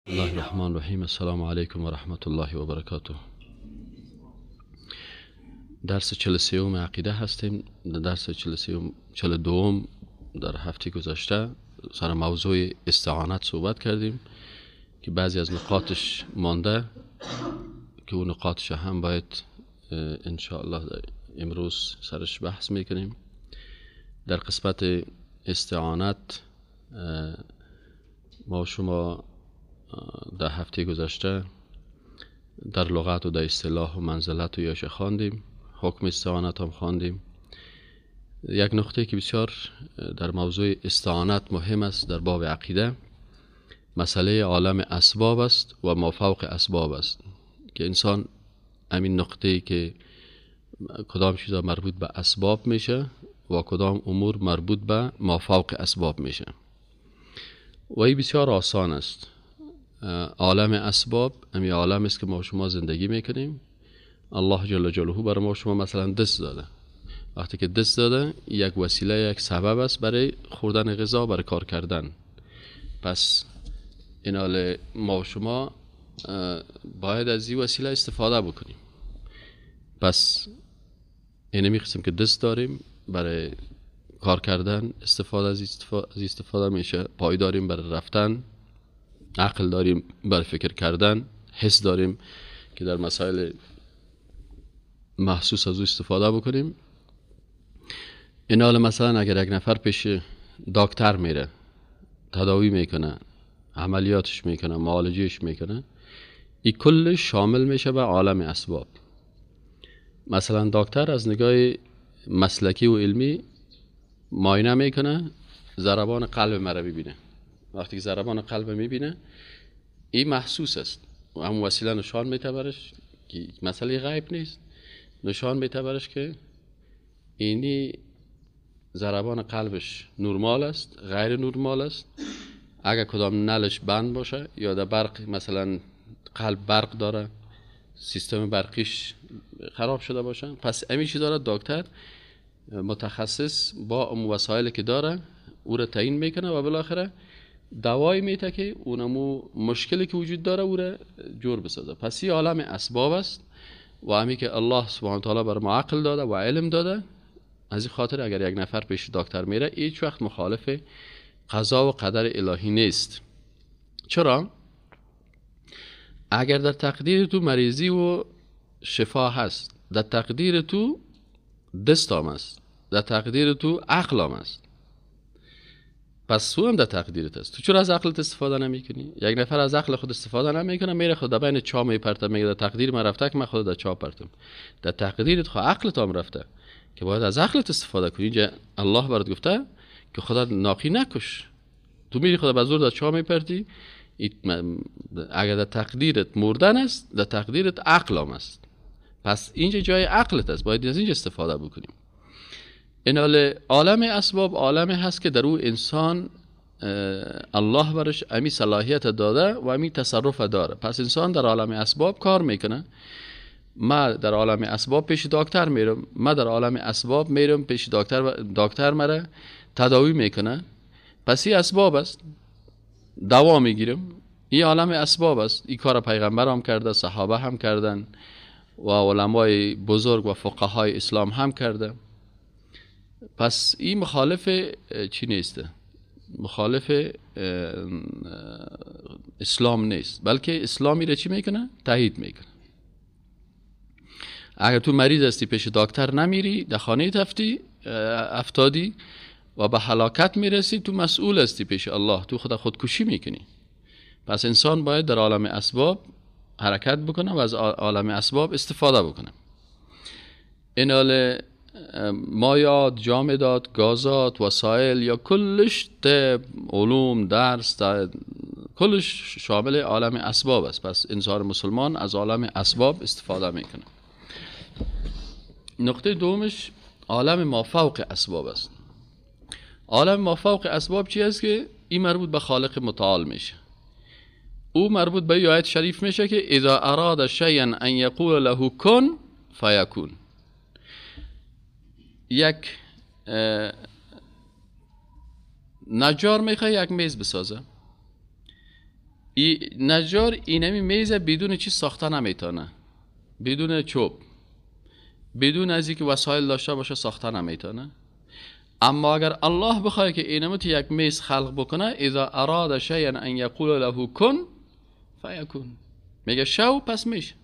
الله الرحمن الرحیم. السلام علیکم و رحمت الله و برکاته. درس 43 عقیده هستیم. در درس 42 در هفته گذشته سر موضوع استعانت صحبت کردیم که بعضی از نقاطش مانده که اون نقاطش هم باید انشاءالله امروز سرش بحث میکنیم. در قسمت استعانت ما شما در هفته گذشته در لغت و در اصطلاح و منزلت و یاش خواندیم، حکم استعانت هم خواندیم. یک نقطه که بسیار در موضوع استعانت مهم است در باب عقیده، مسئله عالم اسباب است و ما فوق اسباب است که انسان همین نقطه‌ای که کدام چیزا مربوط به اسباب میشه و کدام امور مربوط به ما فوق اسباب میشه و این بسیار آسان است. عالم اسباب همین عالم است که ما شما زندگی میکنیم. الله جل جلاله برای ما شما مثلا دست داده. وقتی که دست داده یک وسیله، یک سبب است برای خوردن غذا، برای کار کردن. پس این حال ما شما باید از این وسیله استفاده بکنیم. پس اینمی قسم که دست داریم برای کار کردن استفاده از استفاده میشه، پای داریم برای رفتن، عقل داریم برای فکر کردن، حس داریم که در مسائل محسوس از او استفاده بکنیم. این حال مثلا اگر یک نفر پیش دکتر میره، تداوی میکنه، عملیاتش میکنه، معالجهش میکنه، این کل شامل میشه به عالم اسباب. مثلا دکتر از نگاه مسلکی و علمی معاینه میکنه، ضربان قلب مرا میبینه. وقتی که ضربان قلب میبینه این محسوس است و هم وسیله نشان میده برش که مسئله غیب نیست، نشان میده برش که اینی ضربان قلبش نرمال است، غیر نرمال است. اگر کدام نلش بند باشه یا در برق مثلا قلب برق داره، سیستم برقیش خراب شده باشه، پس همین چیز داره دکتر متخصص با اون وسایلی که داره او را تعیین میکنه و بالاخره دوایی میده که اونمو مشکلی که وجود داره او را جور بسازه. پس این عالم اسباب است و همی که الله سبحانه تعالی بر ما عقل داده و علم داده. از این خاطر اگر یک نفر پیش دکتر میره هیچ وقت مخالف قضا و قدر الهی نیست. چرا؟ اگر در تقدیر تو مریضی و شفا هست، در تقدیر تو دست هم است، در تقدیر تو عقل هم است، پس تو هم در تقدیرت است. تو چرا از عقلت استفاده نمیکنی؟ یک نفر از عقل خود استفاده نمیکنه، میره خود در بین چا میپرته، میگه در تقدیر من رفته که من خود در چا پرتم. در تقدیرت خود عقلت هم رفته که باید از عقلت استفاده کنی. اینجا الله برات گفته که خدا ناقی نکش، تو میری خدا به زور در چا میپرتی. اگر در تقدیرت مردن است، در تقدیرت عقل هم است، پس اینجا جای عقلت است، باید از اینجا استفاده بکنیم. این عالم اسباب عالم هست که در او انسان الله برش امی صلاحیت داده و امی تصرف داره. پس انسان در عالم اسباب کار میکنه. ما در عالم اسباب پیش دکتر میرم، ما در عالم اسباب میرم پیش دکتر و دکتر مرا تداوی میکنه. پس این اسباب است، دوا میگیرم، این عالم اسباب است. این کار پیغمبر هم کرده، صحابه هم کردن و علمای بزرگ و فقهای اسلام هم کرده. پس این مخالف چی نیست؟ مخالف اسلام نیست، بلکه اسلامی را چی میکنه؟ تایید میکنه. اگر تو مریض هستی پیش دکتر نمیری، در خانه تفتی افتادی و به هلاکت میرسی، تو مسئول هستی پیش الله، تو خود خودکشی میکنی. پس انسان باید در عالم اسباب حرکت بکنه و از عالم اسباب استفاده بکنه. این حال مایات، جامدات، گازات، وسایل یا کلش طب، علوم، درس، کلش شامل عالم اسباب است. پس انسان مسلمان از عالم اسباب استفاده میکنه. نقطه دومش عالم مافوق اسباب است. عالم مافوق اسباب چی است؟ که این مربوط به خالق متعال میشه. او مربوط به آیت شریف میشه که اذا اراد شیئا ان یقول له کن فیکون. یک نجار میخواد یک میز بسازه، ای نجار اینمی میزه بدون چیز ساخته نمیتونه، بدون چوب، بدون از اینکه وسایل داشته باشه ساخته نمیتونه. اما اگر الله بخواد که اینمو یک میز خلق بکنه، اذا اراد شیئا ان یقول له کن فیکون، میگه شو پس میشه.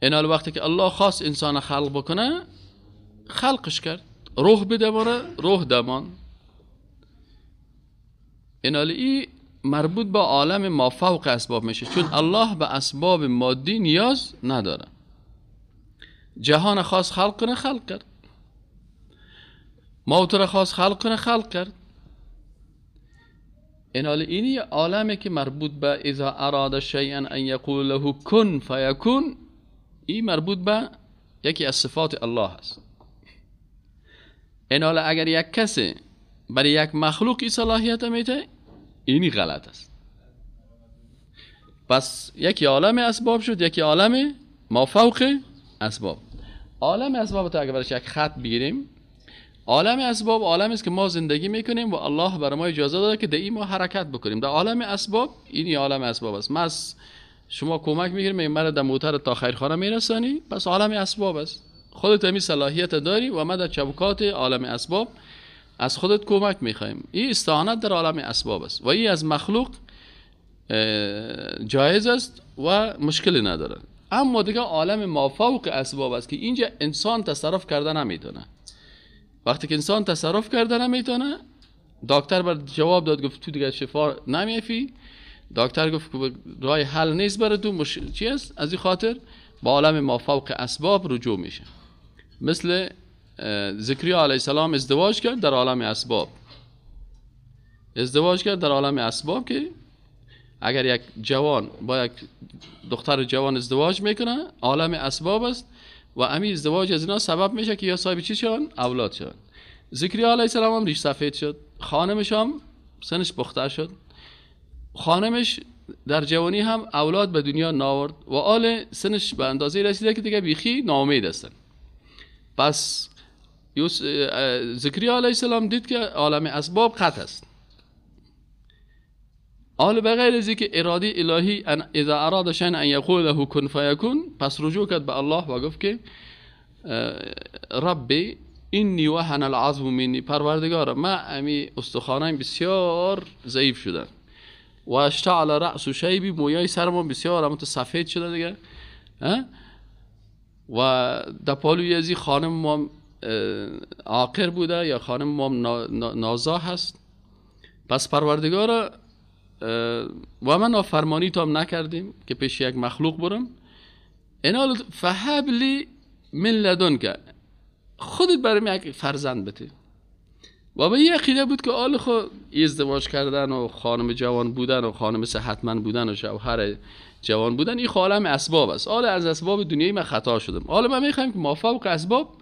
این وقتی که الله خواست انسان خلق بکنه، خلقش کرد، روح بدمانه، روح دمان. این ای مربوط به عالم ما فوق اسباب میشه، چون الله به اسباب مادی نیاز نداره. جهان خاص خلق کنه، خلق کرد. موت را خواست خلق کنه، خلق کرد. این اینی عالمی که مربوط به اذا اراد شیئا ان یقول له کن فیکون، این مربوط به یکی از صفات الله است. این اگر یک کسی برای یک مخلوق این صلاحیت میده، اینی غلط است. پس یکی عالم اسباب شد، یکی عالم ما فوق اسباب. عالم اسباب تا اگر برش یک خط بگیریم، عالم اسباب عالم است که ما زندگی میکنیم و الله برای ما اجازه داده که در این ما حرکت بکنیم. در عالم اسباب، این عالم اسباب است. ما از شما کمک میگیریم، مرا در موتر تا خیرخانه میرسانی، پس عالم اسباب است. خودت همی صلاحیت داری و ما در چوکات عالم اسباب از خودت کمک میخوایم. این استعانت در عالم اسباب است و این از مخلوق جایز است و مشکلی نداره. اما دیگه عالم مافوق اسباب است که اینجا انسان تصرف کرده نمیتونه. وقتی که انسان تصرف کرده نمیتونه، دکتر بر جواب داد، گفت تو دیگه شفا نمیفی. دکتر گفت که راه حل نیست برای تو، چی است؟ از این خاطر با عالم مافوق اسباب رجوع میشه. مثل زکریا علیه السلام ازدواج کرد در عالم اسباب، ازدواج کرد در عالم اسباب که اگر یک جوان با یک دختر جوان ازدواج میکنه، عالم اسباب است و امی ازدواج از اینا سبب میشه که یا صاحب چی شون؟ اولاد شون. زکریا علیه السلام هم ریش سفید شد، خانمش هم سنش پخته شد، خانمش در جوانی هم اولاد به دنیا ناورد و آل سنش به اندازه رسیده که دیگه بیخی ناامید هستن. پس زکریا علیه السلام دید که عالم اسباب قطع است. آل بغیر از اینکه اراده الهی ان اذا اراد شیئا ان یقول له کن فیکون، پس رجوع کرد به الله و گفت که ربی انی وهن العظم منی، پروردگار ما امی استخوانم بسیار ضعیف شده و اشتعل رأس شیبی، مویای سرمون بسیار هم سفید شده دیگه، و در پالوی ازی خانم ما عاقر بوده یا خانم ما نازا هست. پس پروردگار و من نافرمانی تو هم نکردیم که پیش یک مخلوق برم، اینا فهب لی من لدنک، خودت برام یک فرزند بده. و به یه عقیده بود که آل خود ازدواج کردن و خانم جوان بودن و خانم صحتمند بودن و شوهر جوان بودن، این عالم اسباب است. آل از اسباب دنیای من خطا شدم، آل من میخوایم که مافوق اسباب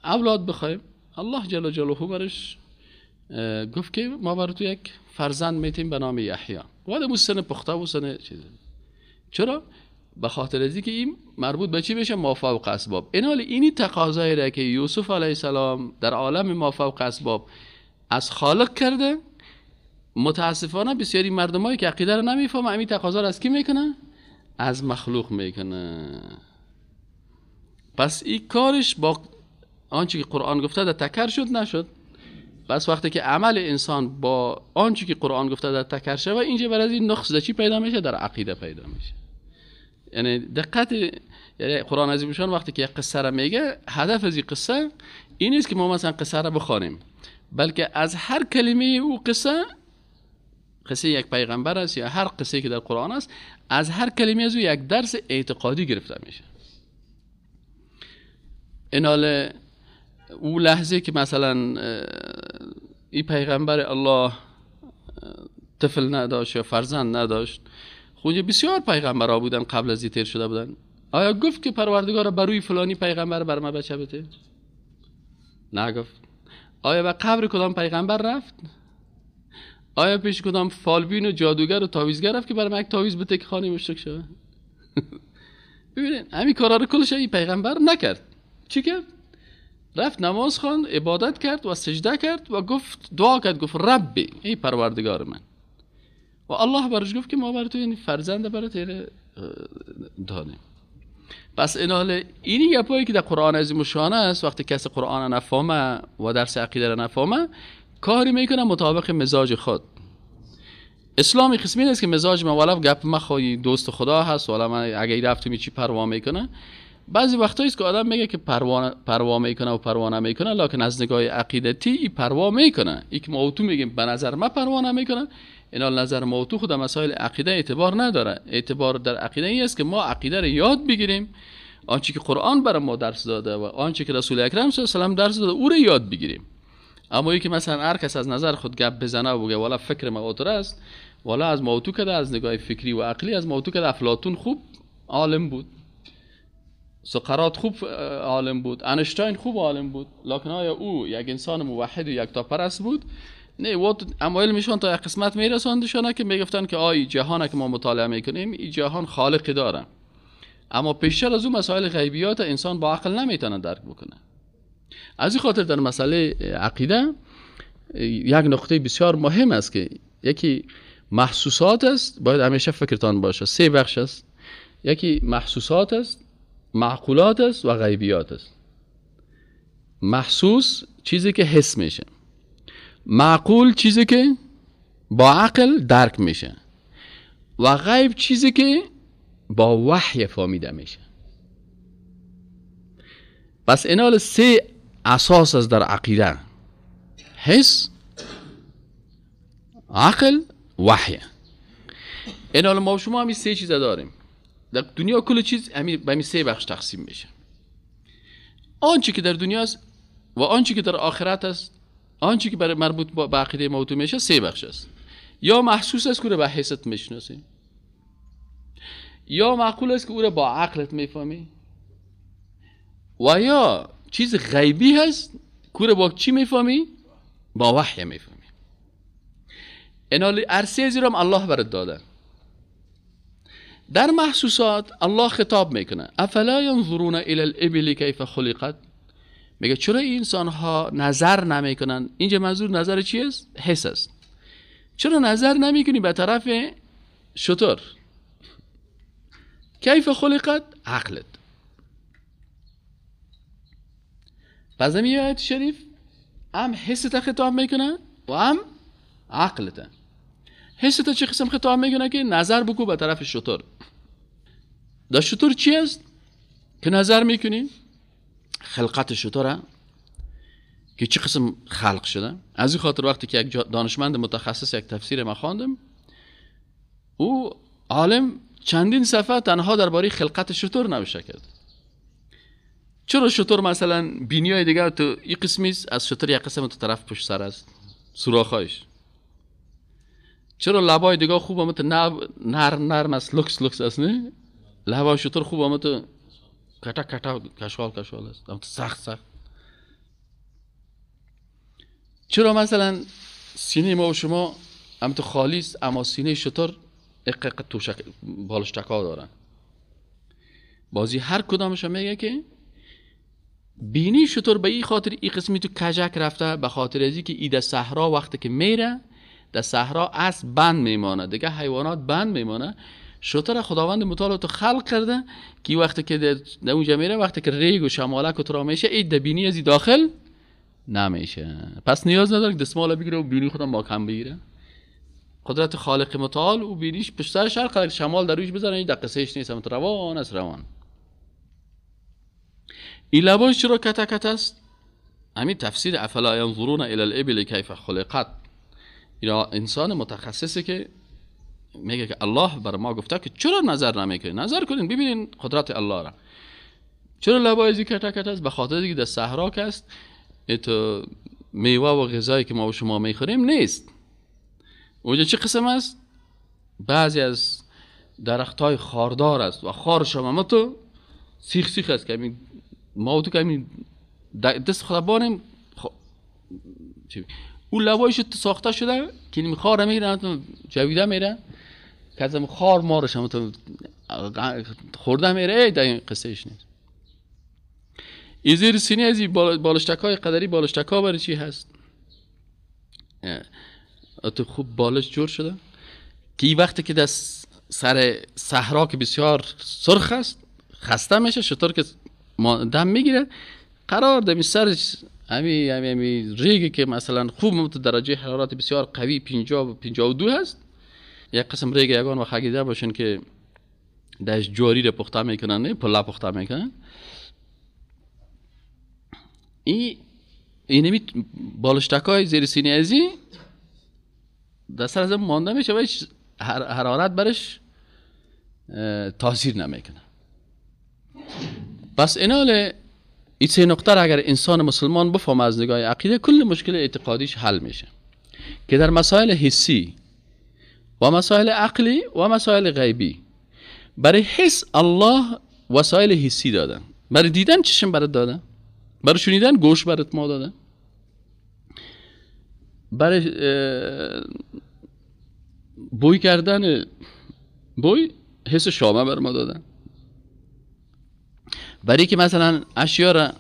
اولاد بخوایم. الله جل جلاله برش گفت که ما بر تو یک فرزند میتیم به نام یحیی. و در سن پخته و سن چیز. چرا؟ به خاطر از اینکه این مربوط به چی بشه؟ مافوق اسباب. این حال اینی تقاضایی را که یوسف علیه السلام در عالم مافوق اسباب از خالق کرده، متاسفانه بسیاری مردمایی که عقیده را نمیفهمن همین تقاضا را از کی میکنه؟ از مخلوق میکنه. پس این کارش با آنچه که قرآن گفته در تکر شد نشد. پس وقتی که عمل انسان با آنچه که قرآن گفته در تکر شود، اینجا برای این نقص در چی پیدا میشه؟ در عقیده پیدا میشه. یعنی دقت، یعنی قرآن عظیم شان وقتی که یک قصه را میگه، هدف از این قصه این نیست که ما مثلا قصه را بخوانیم، بلکه از هر کلمه او قصه، قصه یک پیغمبر است یا هر قصه که در قرآن است، از هر کلمه از او یک درس اعتقادی گرفته میشه. این حال او لحظه که مثلا این پیغمبر الله طفل نداشت یا فرزند نداشت، خونجه بسیار پیغمبرها بودن قبل از این تیر شده بودن، آیا گفت که پروردگار بروی فلانی پیغمبر بر ما بچه بده؟ نگفت. آیا به قبر کدام پیغمبر رفت؟ آیا پیش کدام فالبین و جادوگر و تعویذگر رفت که برای ما یک تعویذ بده که خانه مشرک شود؟ ببینید همین کارا رو کلش این پیغمبر نکرد. چی کرد؟ رفت نماز خواند، عبادت کرد و سجده کرد و گفت، دعا کرد، گفت ربی، ای پروردگار من، و الله برش گفت که ما بر تو این فرزند برات دادیم. پس این اینی گپایی که در قرآن عظیم الشان است، وقتی کسی قرآن نفهمه و درس عقیده را نفهمه، کاری میکنه مطابق مزاج خود. اسلام قسمی است که مزاج من والا گپ مخوای دوست خدا هست، والا من اگه رفتم چی پروا میکنه. بعضی وقتایی است که آدم میگه که پروا میکنه و پروا نمیکنه، لکن از نگاه عقیدتی ای پروا میکنه. ای که ما تو میگیم به نظر ما پروا نمیکنه، اینا نظر ما تو خود مسائل عقیده اعتبار نداره. اعتبار در عقیده ای است که ما عقیده رو یاد بگیریم، آنچه که قرآن برای ما درس داده و آنچه که رسول اکرم صلی الله علیه و درس داده او رو یاد بگیریم. اما ای که مثلا هر کس از نظر خود گپ بزنه و بگه والا فکر ما اوتر است، والا از ما تو کده، از نگاه فکری و عقلی از ما تو کده، افلاطون خوب عالم بود، سقراط خوب عالم بود، انشتاین خوب عالم بود، لکن آیا او یک انسان موحد و یکتاپرست بود؟ نه. و امایل میشون تا یک قسمت میرساندشانه که میگفتن که آی جهان که ما مطالعه میکنیم این جهان خالق داره، اما پیشتر از اون مسائل غیبیات انسان با عقل نمیتونه درک بکنه. از این خاطر در مسئله عقیده یک نقطه بسیار مهم است که یکی محسوسات است، باید همیشه فکرتان باشه. سه بخش است، یکی محسوسات است، معقولات است و غیبیات است. محسوس چیزی که حس میشه، معقول چیزی که با عقل درک میشه، و غیب چیزی که با وحی فهمیده میشه. پس اینال سه اساس است در عقیده: حس، عقل، وحی. اینال ما و شما همین سه چیز داریم در دنیا. کل چیز به همین سه بخش تقسیم میشه: آنچه که در دنیا است و آنچه که در آخرت است، آنچه که برای مربوط به عقیده ما تو میشه سه بخش است. یا محسوس است که او را به حست میشناسی، یا معقول است که او را با عقلت میفهمی، و یا چیز غیبی هست که او را با چی میفهمی؟ با وحی میفهمی. اینال عرصه زیرم الله برات داده. در محسوسات الله خطاب میکنه: افلا ینظرون الی الابل کیف خلقت. میگه چرا این انسان ها نظر نمیکنن؟ اینجا منظور نظر چی است؟ حس است. چرا نظر نمیکنی به طرف شتر؟ کیف خلقت؟ عقلت. پس این آیت شریف هم حست خطاب میکنه و هم عقلت. حست چه قسم خطاب میکنه؟ که نظر بکو به طرف شتر. در شتر چی است که نظر میکنی؟ خلقت شتره که چه قسم خلق شده. از این خاطر وقتی که یک دانشمند متخصص یک تفسیر ما خواندم، او عالم چندین صفحه تنها درباره خلقت شتر نوشته کرد. چرا شتر مثلا بینیای دیگه تو این قسمی از شتر یک قسم تو طرف پشت سر است، سوراخ‌هایش. چرا لبای دیگه خوب هم تو نرم نرم است، لکس لکس است، نه؟ لبای شتر خوب هم تو کتا کتا کشال کشال است، هم تو سخت سخت. چرا مثلا سینه ما و شما هم تو خالی است، اما سینه شتر اقق توشک بالشتکا دارن. بازی هر کدامش میگه که بینی شتر به این خاطر این قسمی تو کجک رفته، به خاطر ازی که ای در صحرا وقتی که میره در صحرا اسب بند میمانه، دیگه حیوانات بند میمانه. شتر خداوند متعال تو خلق کرده که وقتی که در اونجا میره، وقتی که ریگ و شمالک و ترا میشه، ای در بینی ازی داخل نمیشه. پس نیاز نداره که دستمال بگیره و بینی خودم با کم بگیره. قدرت خالق متعال او بینیش پشت سر شرق شمال در رویش بزنه، این در قصهش نیست، هم روان است روان. این لباش چرا کته کته است؟ همین تفسیر افلا ینظرون الی الابل کیف خلقت. اینا انسان متخصصه که میگه که الله بر ما گفته که چرا نظر نمیکنین؟ نظر کنین ببینین قدرت الله را. چرا لبای کته کته است؟ به خاطر اینکه در صحرا که است، تو میوه و غذایی که ما و شما میخوریم نیست. اونجا چه قسم است؟ بعضی از درختای خاردار است و خارش هم تو سیخ سیخ است که ما تو که دست خدا بانیم اون لبایش ساخته شده که این خار میگیره جویده میره که از خار مارش هم تو خورده میره. در این قصه ایش نیست. این زیر سینه از بالشتک های قدری بالشتک ها برای چی هست؟ تو خوب بالش جور شده. که این وقتی که در سر صحرا که بسیار سرخ است خسته میشه، شتر که دم میگیره قرار دمی سرش همی همی همی ریگی که مثلا خوب درجه حرارت بسیار قوی 50 و 52 هست، یک قسم ریگ یگان و خگیده باشن که درش جواری رو پخته میکنن، نه پلا پخته میکنن. اینمی بالشتکای زیر سینه ازی در سر از مانده میشه و هیچ حرارت برش تاثیر نمیکنه. پس اینال این سه نقطه را اگر انسان مسلمان بفهمه از نگاه عقیده، کل مشکل اعتقادیش حل میشه که در مسائل حسی و مسائل عقلی و مسائل غیبی برای حس الله وسایل حسی دادن، برای دیدن چشم برات دادن، برای شنیدن گوش برات ما دادن، برای بوی کردن بوی حس شامه بر ما دادن، برای که مثلا اشیا را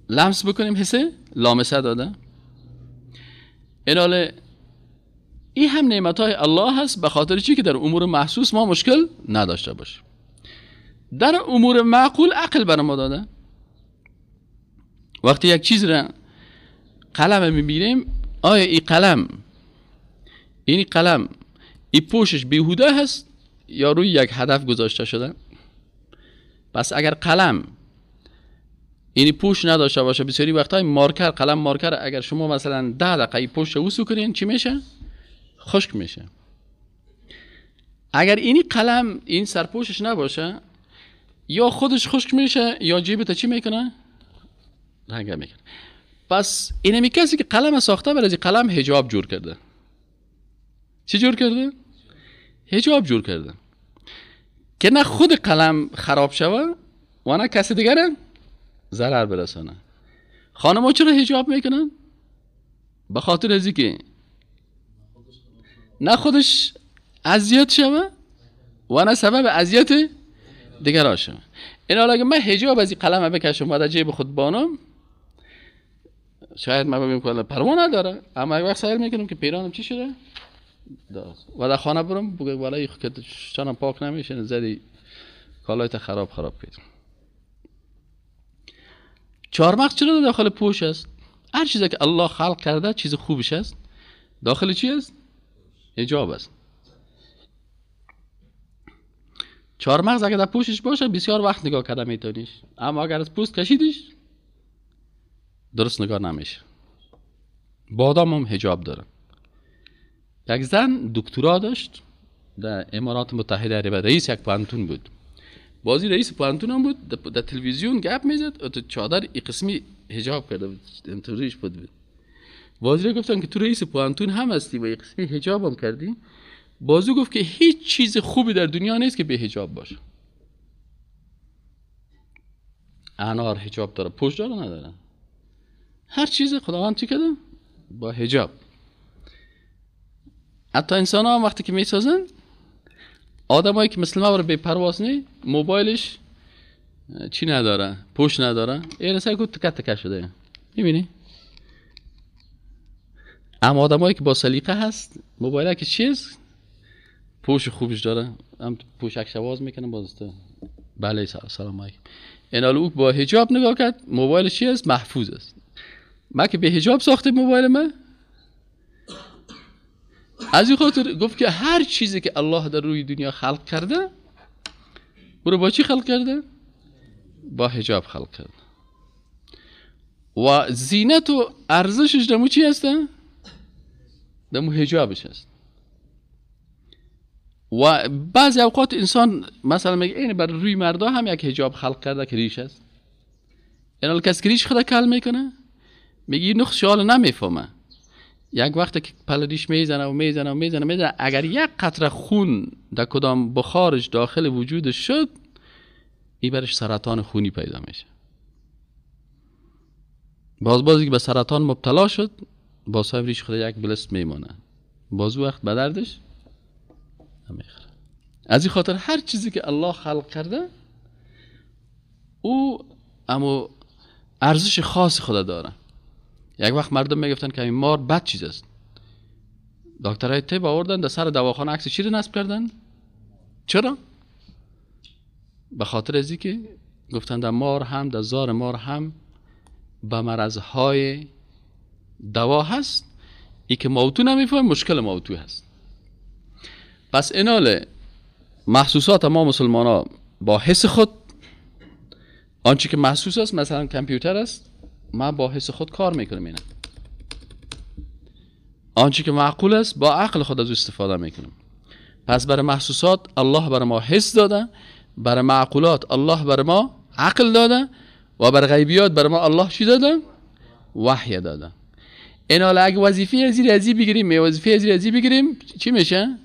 لمس بکنیم حس لامسه دادن. ایناله این هم نعمتهای الله هست، به خاطر چی که در امور محسوس ما مشکل نداشته باشیم. در امور معقول عقل بر ما داده. وقتی یک چیز را قلم میبینیم، آیا این قلم، این قلم این پوشش بیهوده هست یا روی یک هدف گذاشته شده؟ پس اگر قلم اینی پوش نداشته باشه، بسیاری وقتای مارکر، قلم مارکر اگر شما مثلا 10 دقیقه پوش وسو کنین چی میشه؟ خشک میشه. اگر اینی قلم این سرپوشش نباشه، یا خودش خشک میشه یا جیبت چی میکنه؟ رنگ میکنه. پس اینمی کسی که قلم ساخته برای قلم حجاب جور کرده. چی جور کرده؟ حجاب جور کرده که نه خود قلم خراب شوه و نه کسی دیگر ضرر برسانه. خانم‌ها چرا حجاب میکنن؟ به خاطر از اینکه نه خودش اذیت شوه و نه سبب اذیت دیگران شوه. این حالا اگه من حجاب از این قلم بکشم و در جیب خود بانم، شاید من ببینم که پروا نداره، اما یک وقت سعی میکنم که پیرانم چی شده و در خانه برم بگم والله که چنان پاک نمیشه، زدی کالایت خراب خراب کرد. چهارمغز چرا داخل پوش است؟ هر چیزی که الله خلق کرده چیز خوبش است، داخل چی است؟ حجاب است. چهارمغز اگر در پوشش باشه بسیار وقت نگاه کرده میتونیش، اما اگر از پوست کشیدیش درست نگاه نمیشه. بادام هم حجاب داره. یک زن دکترا داشت در امارات متحده عربی، رئیس یک پوهنتون بود، بازی رئیس پوهنتون هم بود، در تلویزیون گپ میزد و تو چادر ای قسمی حجاب کرده بود، اینطوریش بود. بازی را گفتن که تو رئیس پوهنتون هم هستی و ای قسمی حجاب هم کردی. بازو گفت که هیچ چیز خوبی در دنیا نیست که به حجاب باشه. انار حجاب داره، پشت داره نداره؟ هر چیز خداوند چی کرده؟ با حجاب. حتی انسان ها هم وقتی که میسازن، آدم هایی که مثل ما بی پرواز نی، موبایلش چی نداره، پشت نداره، این سعی کن تکه تکه شده، میبینی؟ اما آدم هایی که با سلیقه هست، موبایل که چیز پوش خوبش داره، هم پوشک باز میکنه باز تو بله سلام علیکم. این حالا او با حجاب نگاه کرد، موبایل چی است؟ محفوظ است. ما که به حجاب ساخته موبایل من، از این خاطر گفت که هر چیزی که الله در روی دنیا خلق کرده، او رو با چی خلق کرده؟ با حجاب خلق کرده. و زینت و ارزشش دمو چی هسته؟ دمو حجابش هست. و بعضی اوقات انسان مثلا میگه این بر روی مردا هم یک حجاب خلق کرده که ریش است. این کس که ریش خدا کل میکنه، میگه این نقص شال نمیفهمه. یک وقت که پل ریش میزنه و میزنه و میزنه میزنه، اگر یک قطره خون در کدام بخارش داخل وجودش شد، این برش سرطان خونی پیدا میشه. باز بازی که به سرطان مبتلا شد، با صاحب ریش خود یک بلست میمانه، باز وقت به دردش نمیخوره. از این خاطر هر چیزی که الله خلق کرده، او اما ارزش خاص خود داره. یک وقت مردم میگفتن که این مار بد چیز است، دکترای طب آوردن در سر دواخانه عکس چی رو نصب کردن؟ چرا؟ به خاطر ازی که گفتن در مار هم، در زار مار هم به مرضهای دوا هست، ای که موتو نمیفهم مشکل موتو هست. پس اینال محسوسات ما مسلمان ها با حس خود، آنچه که محسوس است، مثلا کامپیوتر است، ما با حس خود کار میکنم. اینه آنچه که معقول است با عقل خود از او استفاده میکنم. پس برای محسوسات الله برای ما حس داده، برای معقولات الله برای ما عقل داده، و برای غیبیات برای ما الله چی داده؟ وحی داده. این حالا اگه وظیفه ازی بگیریم، وظیفه ازی بگیریم چی میشه؟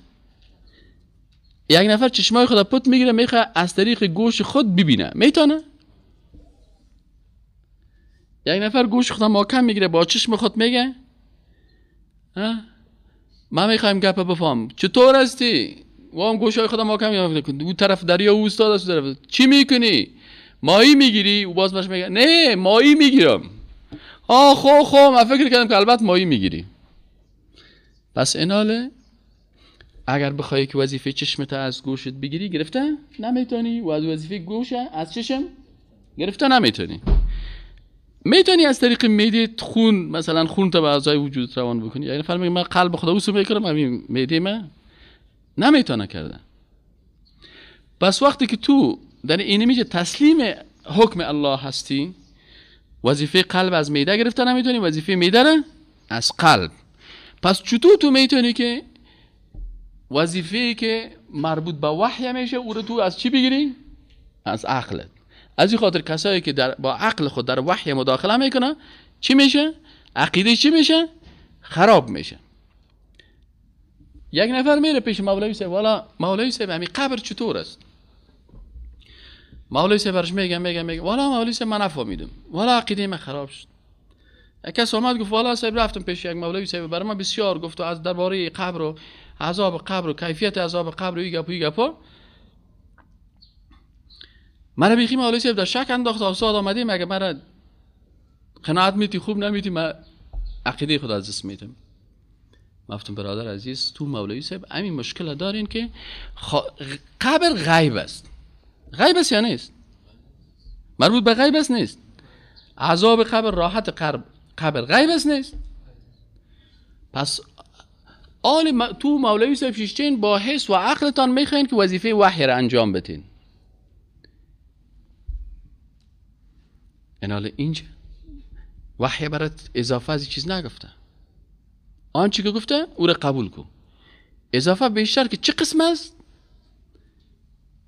یک نفر چشمای خود پت میگیره، میخواد از طریق گوش خود ببینه، میتونه؟ یک نفر گوش خود محکم میگیره، با چشم خود میگه من میخوایم گپ بفهم چطور هستی؟ و هم گوش های خودم محکم میگیره، اون طرف دریا و استاد است، طرف چی میکنی؟ ماهی میگیری؟ و باز ماش میگه نه ماهی میگیرم. آه خو خو من فکر کردم که البته ماهی میگیری. پس ایناله اگر بخوای که وظیفه چشمت از گوشت بگیری گرفته نمیتونی، و از وظیفه گوش از چشم گرفته نمیتونی. میتونی از طریق معده خون، مثلا خون تا به اعضای وجود روان بکنی. یعنی فرق من قلب خدا اوسو میکنم، همین معده من نمیتونه کرده. پس وقتی که تو در این میشه تسلیم حکم الله هستی، وظیفه قلب از معده گرفته نمیتونی، وظیفه معده را از قلب. پس چطور تو میتونی که وظیفه‌ای که مربوط به وحی میشه او رو تو از چی بگیری؟ از عقلت. از این خاطر کسایی که با عقل خود در وحی مداخله میکنه چی میشه؟ عقیده چی میشه؟ خراب میشه. یک نفر میره پیش مولوی صاحب، والا مولوی صاحب همین قبر چطور است؟ مولوی صاحب برش میگه میگه والا مولوی صاحب من نفهمیدم، والا عقیده من خراب شد. یک کس اومد گفت والا صاحب رفتم پیش یک مولوی صاحب، برای من بسیار گفت از درباره قبر و عذاب قبر و کیفیت عذاب قبر و این گپ و این گپا. مرا بیخی مولوی صاحب در شک انداخت. استاد آمدیم اگه مرا قناعت میتی خوب نمیتی من عقیده خود از دست میدم. گفتم برادر عزیز تو مولوی صاحب همین مشکل دارین که قبر غیب است. غیب است یا نیست؟ مربوط به غیب است نیست؟ عذاب قبر، راحت قبر غیب است نیست؟ پس آل تو مولوی صاحب شیشتین با حس و عقلتان میخواین که وظیفه وحی را انجام بدین. این حال اینجا وحی برات اضافه از چیز نگفته، آنچه که گفته او را قبول کن. اضافه بیشتر که چه قسم است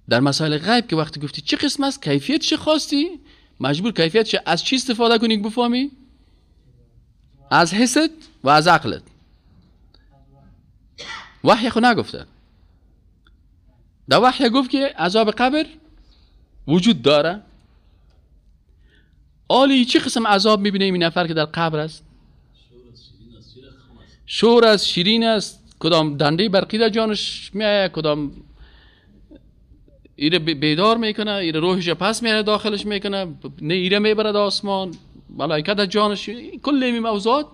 در مسائل غیب که وقتی گفتی چه قسم است، کیفیت چه خواستی، مجبور کیفیت چه از چی استفاده کنی که بفهمی؟ از حست و از عقلت. وحی خو نگفته. در وحی گفت که عذاب قبر وجود داره. آلی چه قسم عذاب میبینه این نفر که در قبر است؟ شور است، شیرین است، کدام دنده برقی در جانش میایه، کدام ایره بیدار میکنه، ایره روحش پس میاره داخلش میکنه، نه ایره میبرد آسمان، ملائکه در جانش، کل این موضوعات.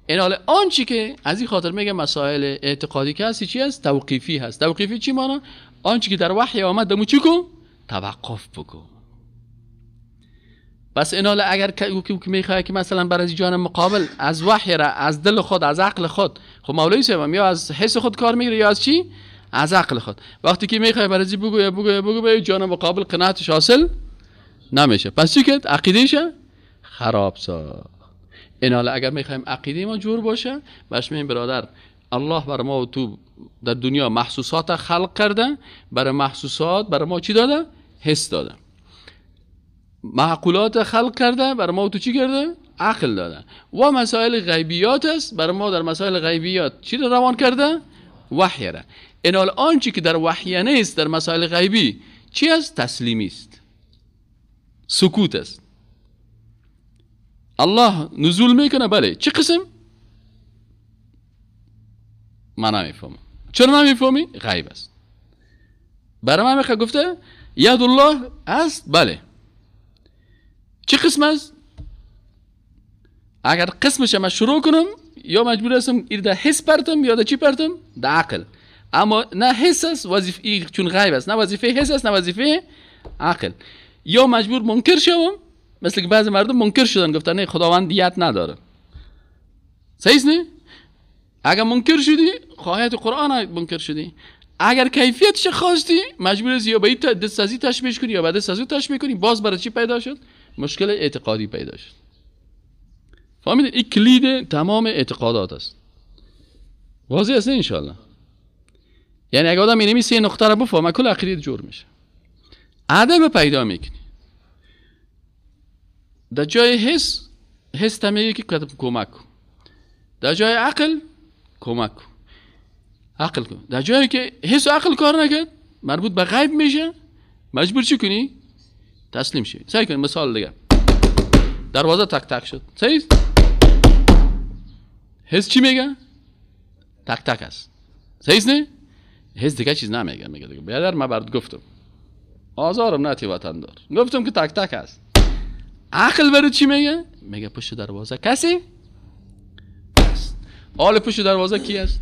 این حال آنچه که از این خاطر میگه مسائل اعتقادی که هست چی هست؟ توقیفی هست. توقیفی چی مانا؟ آنچه که در وحی آمد دمو چی کن؟ توقف بکن. پس این حال اگر که میخواد که مثلا برای جان مقابل از وحی را از دل خود، از عقل خود، خب مولوی صاحب یا از حس خود کار میگیره یا از چی؟ از عقل خود. وقتی که میخوای برای بگو بگو بگو به جان مقابل قناعتش حاصل نمیشه. پس چی کرد؟ عقیده‌ش خراب ساخت. این حال اگر میخوایم عقیده ما جور باشه، باش میگیم برادر الله بر ما و تو در دنیا محسوسات خلق کرده، برای محسوسات برای ما چی داده؟ حس داده. معقولات خلق کرده، برای ما و تو چی کرده؟ عقل داده. و مسائل غیبیات است، برای ما در مسائل غیبیات چی روان کرده؟ وحی را. این حال آنچه که در وحی نیست در مسائل غیبی چی است؟ تسلیمی است، سکوت است. الله نزول میکنه، بله، چه قسم؟ من نمیفهمم. چرا نمیفهمی؟ غیب است. برای من میخواد گفته ید الله است، بله، چه قسم است؟ اگر قسمش من شروع کنم یا مجبور هستم ایر در حس پرتم یا در چی پرتم؟ در عقل. اما نه حس است وظیفه، چون غیب است، نه وظیفه حس است نه وظیفه عقل. یا مجبور منکر شوم، مثل که بعضی مردم منکر شدن گفتن نه خداوند ید نداره. صحیح نه؟ اگر منکر شدی خواهیت قرآن منکر شدی. اگر کیفیتش خواستی مجبور هستی یا به این دست از این تشبیه کنی یا به دست از اون تشبیه کنی. باز برای چی پیدا شد؟ مشکل اعتقادی پیدا شد. فهمیدید؟ این کلید تمام اعتقادات است. واضح است انشالله؟ یعنی اگه آدم اینمی سه نقطه رو بفهمه کل عقیده جور میشه. ادب پیدا میکنی. در جای حس، حس تمیگه که کمک کن. در جای عقل کمک کن. عقل کن. در جایی که حس و عقل کار نکرد مربوط به غیب میشه، مجبور چی کنی؟ تسلیم شی. سعی کن مثال دیگه. دروازه تک تک شد. صحیح؟ حس چی میگه؟ تک تک است. صحیح نه؟ حس دیگه چیز نمیگه. میگه دیگه بیادر من برات گفتم. آزارم نتی وطن دار. گفتم که تک تک است. عقل برات چی میگه؟ میگه پشت دروازه کسی است. حال پشت دروازه کی است؟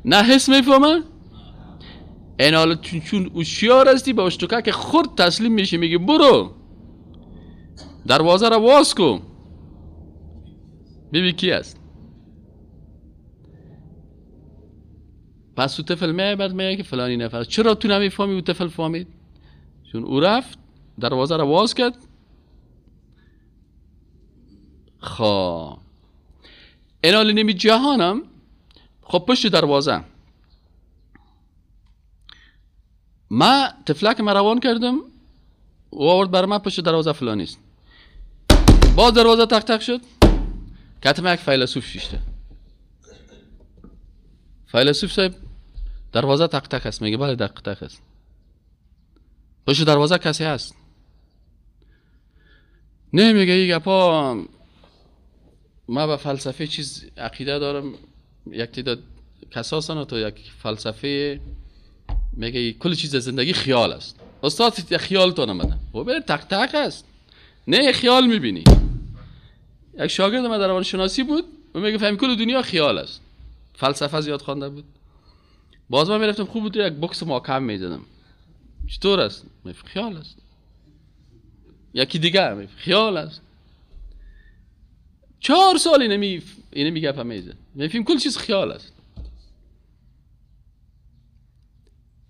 نه حس میفهمه؟ این حالا چون هوشیار هستی با اشتکا که خورد تسلیم میشی، میگی برو دروازه را باز کن ببین کی است. پس او طفل میاد بعد میگه که فلانی نفر. چرا تو نمیفهمی؟ او طفل فهمید، چون او رفت دروازه را باز کرد. خب این حالا نمی جهانم خب پشت دروازه ما طفلک ما روان کردم او آورد بر من پشت دروازه فلانی است. باز دروازه تک تک شد، کتم یک فیلسوف شیشته. فیلسوف صاحب دروازه تک تک است. میگه بله تک تک است. پشت دروازه کسی هست؟ نه. میگه این گپا ما به فلسفه چیز عقیده دارم، یک تعداد کساسن تو یک فلسفه میگه کل چیز زندگی خیال است. استاد خیال تو نمده و بره تک تک است. نه خیال میبینی. یک شاگرد من در روانشناسی بود و میگه فهم کل دنیا خیال است. فلسفه زیاد خوانده بود. باز من میرفتم خوب بود یک بکس محکم میزدم. چطور است؟ میگه خیال است. یکی دیگه میگه خیال است. 4 سال اینو میگه فهمیده. میفهم کل چیز خیال است.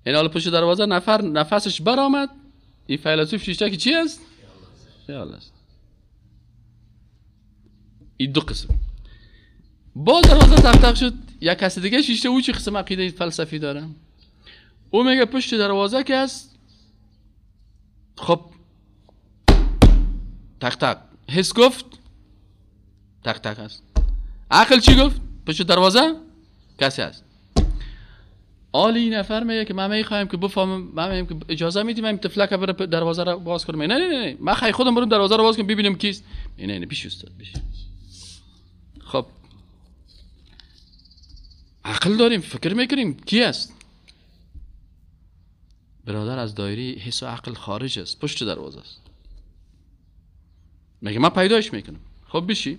این حالا پشت دروازه نفر نفسش برآمد. این فیلسوف شیشته که چی است؟ خیال است. این دو قسم. باز دروازه تق تق شد، یک کس دیگه شیشته او چه قسم عقیده فلسفی داره؟ او میگه پشت دروازه که است خب تق تق. حس گفت تق تق است. عقل چی گفت؟ پشت دروازه کسی است. آلی نفر میگه که من میخوایم که بفهمم، من میگم که اجازه میدیم من طفلک بره دروازه را باز کنم. نه نه نه من خیلی خودم برم دروازه را باز کنم ببینم کیست. نه نه پیش استاد پیش. خب عقل داریم فکر میکنیم کی است. برادر از دایره حس و عقل خارج است، پشت دروازه است. میگه من پیداش میکنم. خب بشی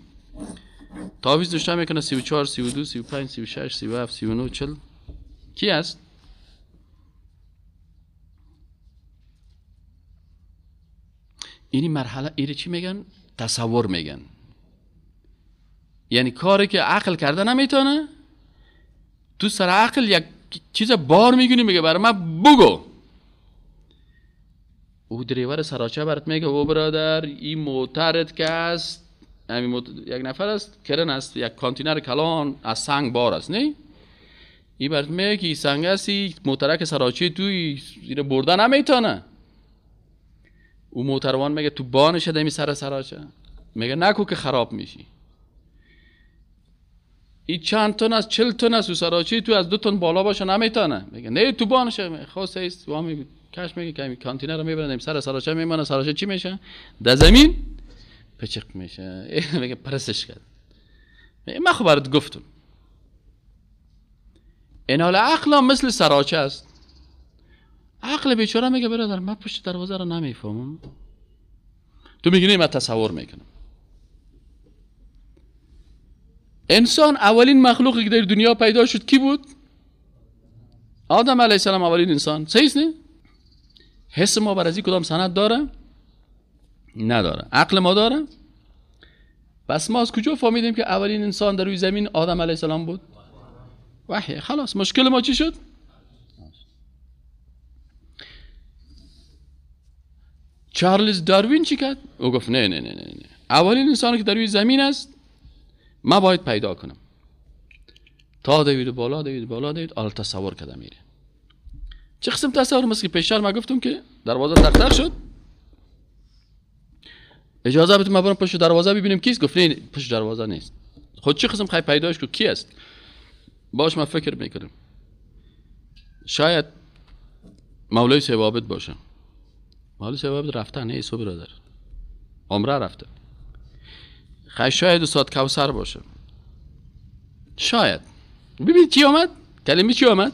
تعویض نوشته میکنه 34 32 35 36 37 39 40. کی است؟ اینی مرحله ایره چی میگن؟ تصور میگن. یعنی کاری که عقل کرده نمیتونه، تو سر عقل یک چیز بار میگونی، میگه برای من بگو. او دریور سراچه برات میگه او برادر این موترت که است، یک نفر است کرن است، یک کانتینر کلان از سنگ بار است، نه؟ این برات میگه که این سنگ است، این موترک سراچه تو اینو برده نمیتونه. او موتروان میگه تو بانش دمی سر سراچه، میگه نکو که خراب میشی. این چند تن است، 40 تن است، و سراچه تو از 2 تن بالا باشه نمیتونه. میگه نه تو بانشه خاص است. و کاش میگه که کانتینر رو میبرن سر سراچه میمونه، سراچه چی میشه؟ در زمین پچق میشه. میگه پرسش کرد. من خب برات گفتم. این حال عقل مثل سراچه است. عقل بیچاره میگه برادر من پشت دروازه رو نمیفهمم. تو میگی نه من تصور میکنم. انسان اولین مخلوقی که در دنیا پیدا شد کی بود؟ آدم علیه السلام اولین انسان. صحیح نه؟ حس ما بر از این کدام سند داره؟ نداره. عقل ما داره؟ پس ما از کجا فهمیدیم که اولین انسان در روی زمین آدم علیه السلام بود؟ وحی. خلاص مشکل ما چی شد؟ چارلز داروین چی کرد؟ او گفت نه نه نه نه نه، اولین انسانی که در روی زمین است ما باید پیدا کنم. تا دوید بالا دوید بالا دوید، حالا تصور کرده میره. چه قسم تصور؟ مثل که پیشتر ما گفتم که دروازه تق تق شد، اجازه بده ما برم پشت دروازه ببینیم کیست. گفت نه پشت دروازه نیست. خود چه قسم خی پیداش کو کی است؟ باش من فکر میکنم شاید مولوی صاحب عابد باشه. مولوی صاحب عابد رفته نه ایسو برادر، عمره رفته. خی شاید استاد کوثر باشه. شاید. ببین چی آمد؟ کلمه چی آمد؟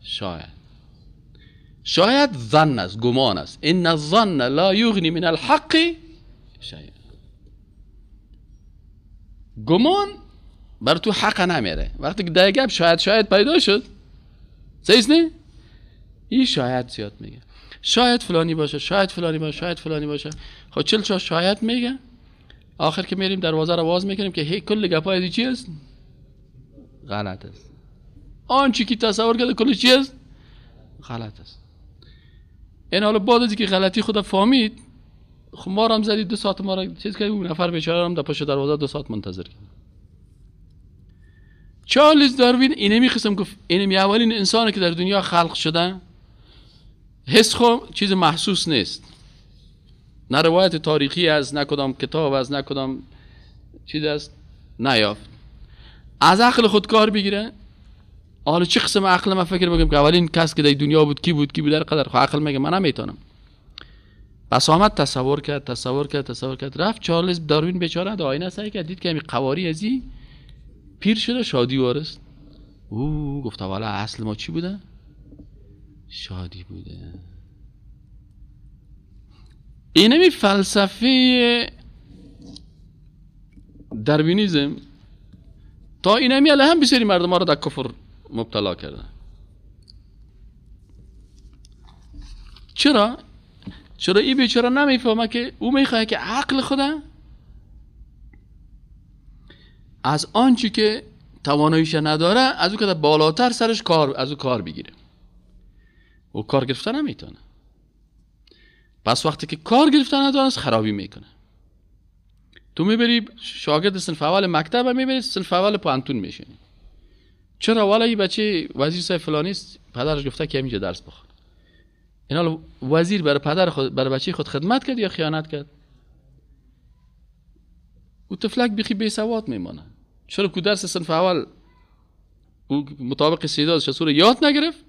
شاید. شاید ظن است، گمان است. ان الظن لا یغنی من الحق شیئا. گمان بر تو حق نمیره. وقتی که در گپ شاید شاید پیدا شد، صحیح نه؟ این شاید زیاد میگه. شاید فلانی باشه، شاید فلانی باشه، شاید فلانی باشه. خب 44 شاید میگه. آخر که میریم دروازه رو باز میکنیم که هی کل گپای چی است؟ غلط است. آنچه که تصور کرده کل چی است؟ غلط است. این حالا بعد از اینکه غلطی خود فهمید، خب ما هم زدید 2 ساعت ما را چیز کرد. اون نفر بیچاره هم در پشت دروازه 2 ساعت منتظر کرد. چارلز داروین اینمی قسم گفت اینمی اولین انسانی که در دنیا خلق شده. حس خو چیز محسوس نیست، نه روایت تاریخی است، نه کدام کتاب است، نه کدام چیز است، نیافت. از عقل خود کار بگیره. حالا چه قسم عقل من فکر بکنم که اولین کس که در دنیا بود کی بود کی بود در قدر خو عقل میگه من نمیتونم. پس آمد تصور کرد تصور کرد تصور کرد، رفت چارلز داروین بیچاره در آینه سعی کرد، دید که همین قواری ازی پیر شده شادی وارست. او گفت والا اصل ما چی بوده؟ شادی بوده. اینمی فلسفه داروینیزم تا اینمی علیه هم بسیاری مردم ها رو در کفر مبتلا کرده. چرا؟ چرا این بیچاره نمیفهمه که او میخواه که عقل خود از آنچه که تواناییش نداره از او که بالاتر سرش کار از او کار بگیره. او کار گرفته نمیتونه. پس وقتی که کار گرفته نداره خرابی میکنه. تو میبری شاگرد صنف اول مکتب میبری صنف اول پوهنتون میشینی. چرا؟ والا این بچه وزیر صاحب فلانی است، پدرش گفته که اینجا درس بخون. اینا وزیر برای پدر خود برای بچه خود خدمت کرد یا خیانت کرد؟ او طفلک بیخی بی سواد میمانه. چرا که درس صنف اول او مطابق استعدادش از یاد نگرفت،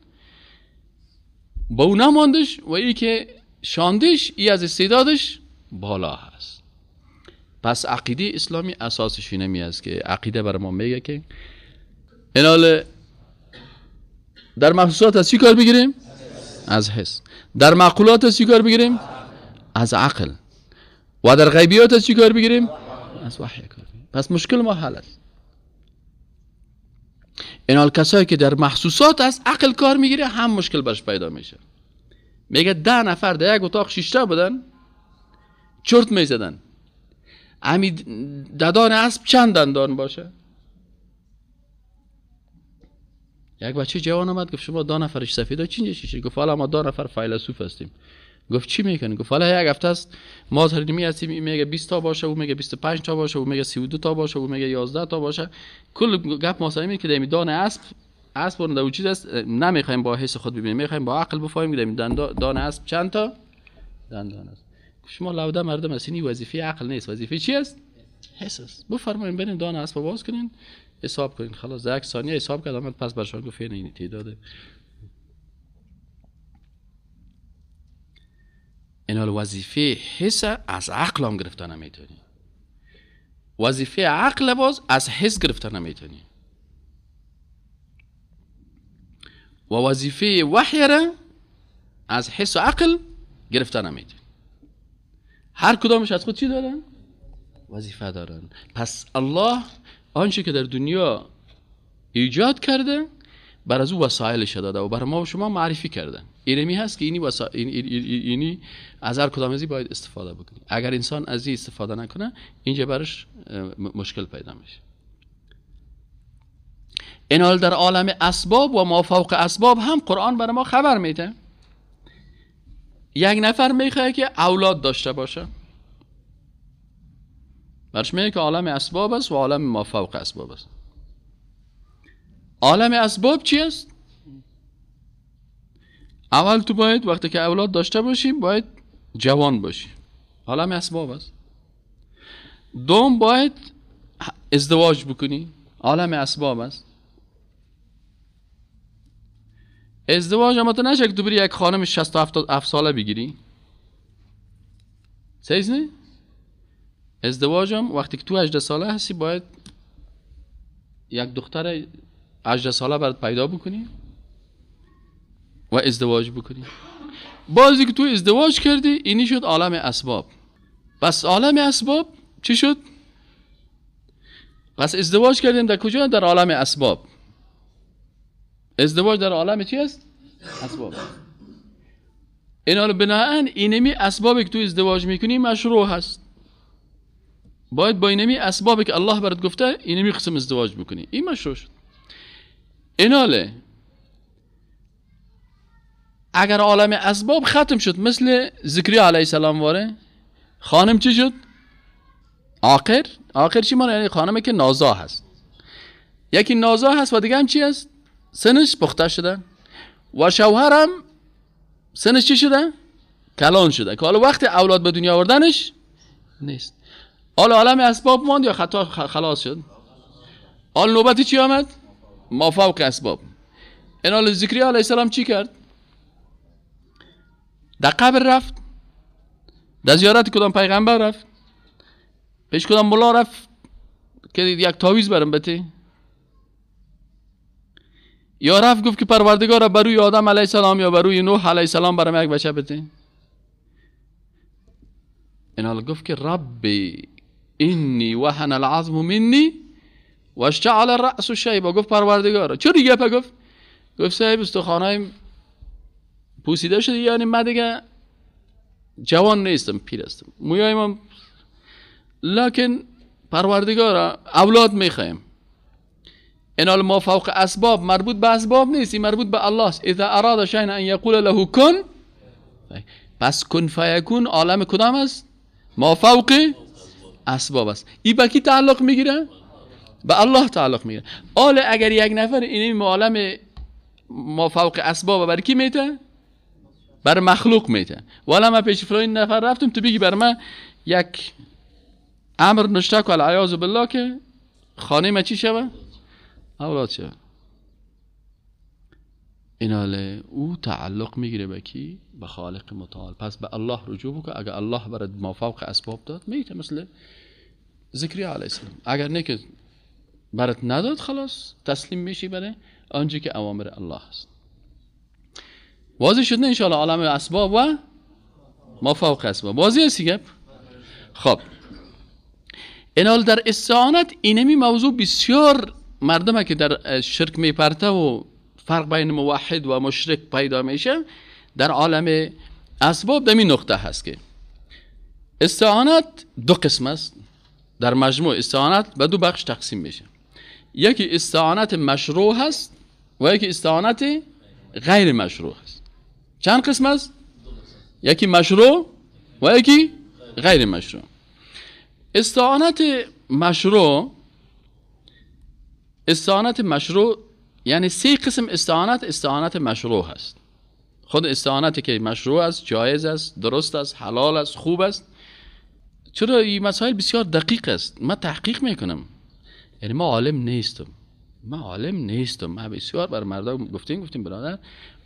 با او نماندش و ای که شاندش ای از استعدادش بالا هست. پس عقیده اسلامی اساسش اینمی است که عقیده برای ما میگه که اینال در محسوسات از چی کار بگیریم؟ از حس. در معقولات از چی کار بگیریم؟ از عقل. و در غیبیات از چی کار بگیریم؟ از وحی کار بگیریم. پس مشکل ما حل است. اینال کسایی که در محسوسات از عقل کار میگیره هم مشکل برش پیدا میشه. میگه 10 نفر در یک اتاق شیشته بودن، چرت میزدن. امی ددان اسب چند دندان باشه؟ یک بچه جوان آمد گفت شما 10 نفرش سفیدا چی چی؟ گفت حالا ما 10 نفر فیلسوف هستیم. گفت چی میکنی؟ گفت حالا یک هفته است ما هرمی هستیم، این میگه 20 تا باشه، او میگه 25 تا باشه، او میگه 32 تا باشه، او میگه 11 تا باشه. کل گپ ما سعی که دان اسب اسب اون دو چیز است، نمیخوایم با حس خود ببینیم، میخوایم با عقل بفهمیم که دان اسب چند تا دندان است. شما لوده مردم هستین، این وظیفه عقل نیست، وظیفه چی است؟ حس است. بفرمایید برین دان اسب باز کنین، حساب کنین. خلاص یک ثانیه حساب کرد آمد پس برشان گفت این تعداد. این حال وظیفه حس از عقل هم گرفته نمیتونی، وظیفه عقل باز از حس گرفته نمیتونی، و وظیفه وحی را از حس و عقل گرفته نمیتونی. هر کدامش از خود چی دارن؟ وظیفه دارن. پس الله آنچه که در دنیا ایجاد کرده بر از او وسایلش داده و بر ما و شما معرفی کرده. اینمی هست که اینی اینی از هر کدام ازی باید استفاده بکنی. اگر انسان از این استفاده نکنه اینجا برش مشکل پیدا میشه. این حال در عالم اسباب و ما فوق اسباب هم قرآن بر ما خبر میده. یک نفر میخواد که اولاد داشته باشه، برش میگه که عالم اسباب است و عالم ما فوق اسباب است. عالم اسباب چی است؟ اول تو باید وقتی که اولاد داشته باشی باید جوان باشی، عالم اسباب است. دوم باید ازدواج بکنی، عالم اسباب است. ازدواج اما تو نشه که تو بری یک خانم 67 ساله بگیری، صحیح نه؟ ازدواج هم وقتی که تو 18 ساله هستی باید یک دختر 18 ساله برات پیدا بکنی و ازدواج بکنی. بازی که تو ازدواج کردی اینی شد عالم اسباب. پس عالم اسباب چی شد؟ پس ازدواج کردیم در کجا؟ در عالم اسباب. ازدواج در عالم چی است؟ اسباب. این حال بناهن اینمی اسبابی که تو ازدواج میکنی مشروع هست. باید با اینمی اسبابی که الله برات گفته اینمی قسم ازدواج بکنی، این مشروع شد. این حاله اگر عالم اسباب ختم شد، مثل زکریا علیه السلام واره خانم چی شد؟ عاقر. عاقر چی معنی؟ یعنی خانمی که نازا هست. یکی نازا هست و دیگه هم چی هست؟ سنش پخته شده و شوهرم سنش چی شده؟ کلان شده که حالا وقت اولاد به دنیا آوردنش نیست. حالا عالم اسباب ماند یا خطا خلاص شد؟ حالا نوبتی چی آمد؟ ما فوق اسباب. این حال زکریا علیه السلام چی کرد؟ در قبر رفت، در زیارت کدام پیغمبر رفت، پیش کدام ملا رفت که یک تعویذ برم بده، یا رفت گفت که پروردگار بروی آدم علیه السلام یا بروی نوح علیه السلام برم یک بچه بده. این حال گفت که ربی انی وهن العظم منی و اشتعل الرأس شیبا. گفت پروردگار چرا دیگه گفت؟ گفت صاحب استخوانایم پوسیده شده، یعنی من دیگه جوان نیستم، پیر هستم، مویایم، لکن پروردگارا اولاد میخوایم. این حال ما فوق اسباب مربوط به اسباب نیست، این مربوط به الله است. اذا اراد شیئا ان یقول له کن، پس کن فیکون عالم کدام است؟ ما فوق اسباب است. این به کی تعلق میگیره؟ به الله تعلق میگیره. حالا اگر یک نفر این عالم ما فوق اسباب بر کی میته؟ بر مخلوق میته. والا من پیش فلان نفر رفتم تو بگی بر من یک امر نشته که العیاذ بالله که خانه ما چی شوه؟ اولاد شوه. این حاله او تعلق میگیره به کی؟ به خالق متعال. پس به الله رجوع بکن. اگر الله برات ما فوق اسباب داد میته، مثل زکریا علیه السلام. اگر نه که برات نداد خلاص تسلیم میشی برای آنچه که اوامر الله است. واضح شد نه انشاءالله عالم اسباب و ما فوق اسباب واضح است گپ؟ خب این حال در استعانت اینمی موضوع بسیار مردمه که در شرک میپرته و فرق بین موحد و مشرک پیدا میشه در عالم اسباب. در این نقطه هست که استعانت دو قسم است. در مجموع استعانت به دو بخش تقسیم میشه. یکی استعانت مشروع هست و یکی استعانت غیر مشروع هست. چند قسم است؟ یکی مشروع و یکی غیر مشروع. استعانت مشروع، استعانت مشروع یعنی سه قسم استعانت استعانت مشروع هست. خود استعانتی که مشروع است، جایز است، درست است، حلال است، خوب است. چرا این مسائل بسیار دقیق است؟ من تحقیق میکنم، یعنی ما عالم نیستم، ما عالم نیستم. ما بسیار بر مردم گفتیم برادر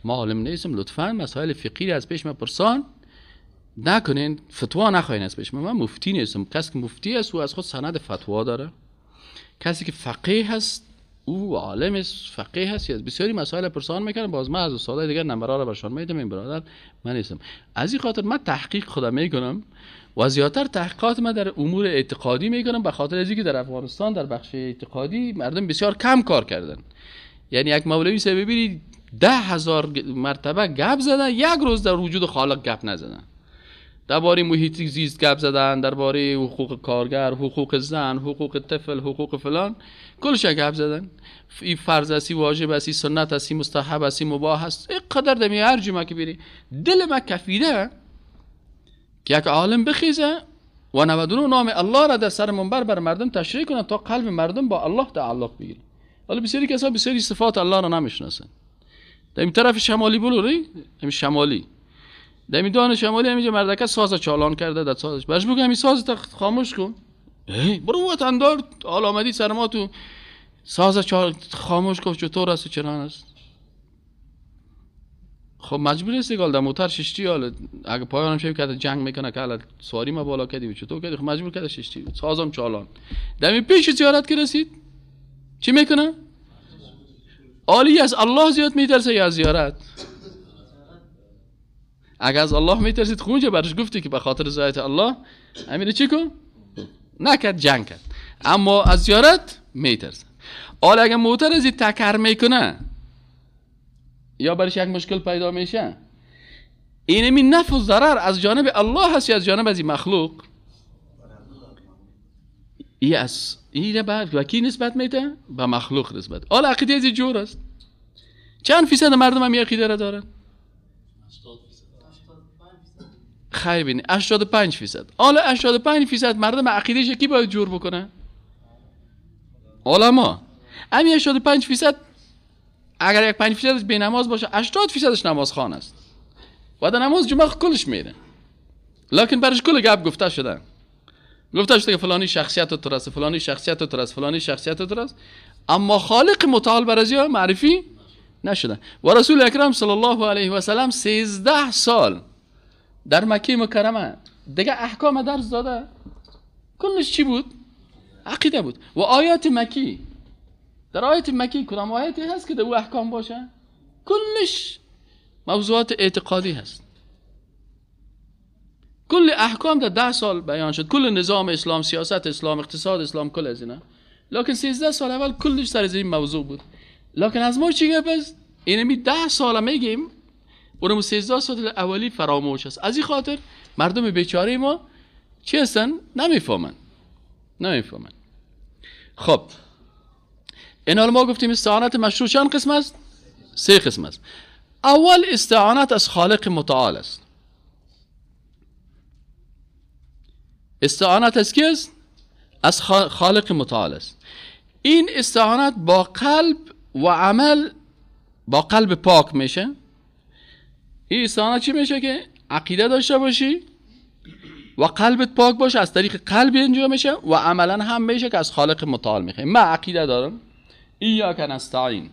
ما عالم نیستم، لطفا مسائل فقهی از پیش ما پرسان نکنین، فتوا نخواین از پیش ما. من مفتی نیستم. کسی که مفتی است او از خود سند فتوا داره، کسی که فقیه هست او عالم است، فقیه هست، از بسیاری مسائل پرسان میکنه. باز من از استادای دیگر نمبرها را برشان میدم. این برادر من نیستم. از این خاطر من تحقیق خودم میکنم. و زیادتر تحقیقات ما در امور اعتقادی میکنم، به خاطر از اینکه در افغانستان در بخش اعتقادی مردم بسیار کم کار کردن. یعنی یک مولوی صاحب ببینید 10,000 مرتبه گپ زدن، یک روز در وجود خالق گپ نزدن. درباره محیط زیست گپ زدن، درباره حقوق کارگر، حقوق زن، حقوق طفل، حقوق فلان، کلش گپ زدن. این فرض است، واجب است، سنت است، مستحب است، مباح است. اینقدر دمی هر جمعه که بری دل ما کفیده که یک عالم بخیزه و 99 نام الله را در سر منبر بر مردم تشریح کنه تا قلب مردم با الله تعلق بگیره. حالا بسیاری کسا بسیاری صفات الله را نمیشناسن. در این طرف شمالی بلوری، همین شمالی، در این دان شمالی همینجا مردکه ساز چالان کرده در سازش، برش بگم این ساز تا خاموش کن. ای برو وطندار، حالا آمدی سر ما تو ساز خاموش کن، چطور است چنان است. خب مجبور است که در موتر ششتی، حالا اگه پایانم شوی که جنگ میکنه که حالا سواری ما بالا کردی و چطور کردی، خب مجبور کرده ششتی سازم چالان. در این پیش زیارت که رسید چی میکنه؟ عالی از الله زیاد میترسه یا از زیارت؟ اگه از الله میترسید خونجا برش گفتی که به خاطر رضایت الله امیر چی کن؟ نکرد، جنگ کرد. اما از زیارت میترسه. حالا اگه موتر از تکر میکنه یا برش یک مشکل پیدا میشه، اینمی نفع و ضرر از جانب الله هست یا از جانب از این مخلوق؟ ای از این به کی نسبت میده؟ به مخلوق نسبت. حالا عقیده از جور است. چند فیصد مردم هم عقیده را دارن؟ خیر بینی 85%. حالا 85% مردم عقیدهش کی باید جور بکنه؟ علما. همین 85% اگر یک 5% بی نماز باشه، 80% نمازخوان است و در نماز جمعه کلش میره، لکن برش کل گپ گفته شده، گفته شده که فلانی شخصیت تو است، فلانی شخصیت تو است، فلانی شخصیت تو است، اما خالق متعال بر از معرفی نشده. و رسول اکرم صلی الله علیه و سلم 13 سال در مکه مکرمه دیگه احکام درس داده، کلش چی بود؟ عقیده بود. و آیات مکی، در آیت مکی کدام آیتی هست که در او احکام باشه؟ کلش موضوعات اعتقادی هست. کل احکام در 10 سال بیان شد، کل نظام اسلام، سیاست اسلام، اقتصاد اسلام، کل از اینا. لکن 13 سال اول کلش سر از این موضوع بود. لکن از ما چی گپ است؟ اینمی 10 سال میگیم، اونم 13 سال اولی فراموش است. از این خاطر مردم بیچاره ما چی هستن؟ نمیفهمن، نمیفهمن. خب این حال ما گفتیم استعانت مشروع چند قسم است؟ 3 قسم است. اول استعانت از خالق متعال است. استعانت از کی است؟ از خالق متعال است. این استعانت با قلب و عمل، با قلب پاک میشه. این استعانت چی میشه؟ که عقیده داشته باشی و قلبت پاک باشه، از طریق قلب انجام میشه و عملا هم میشه که از خالق متعال میخوای. من عقیده دارم، ایاک نستعین،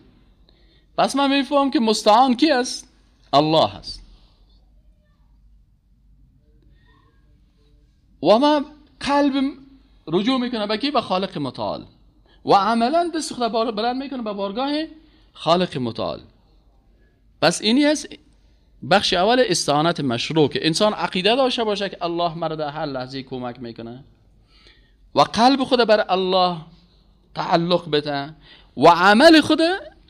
پس من میفهمم که مستعان کی است؟ الله است. و من قلبم رجوع میکنه به کی؟ به خالق متعال، و عملا دست خود بلند میکنه به بارگاه خالق متعال. پس اینی هست بخش اول استعانت مشروع، که انسان عقیده داشته باشه که الله مرا در هر لحظه کمک میکنه و قلب خود بر الله تعلق بده و عمل خود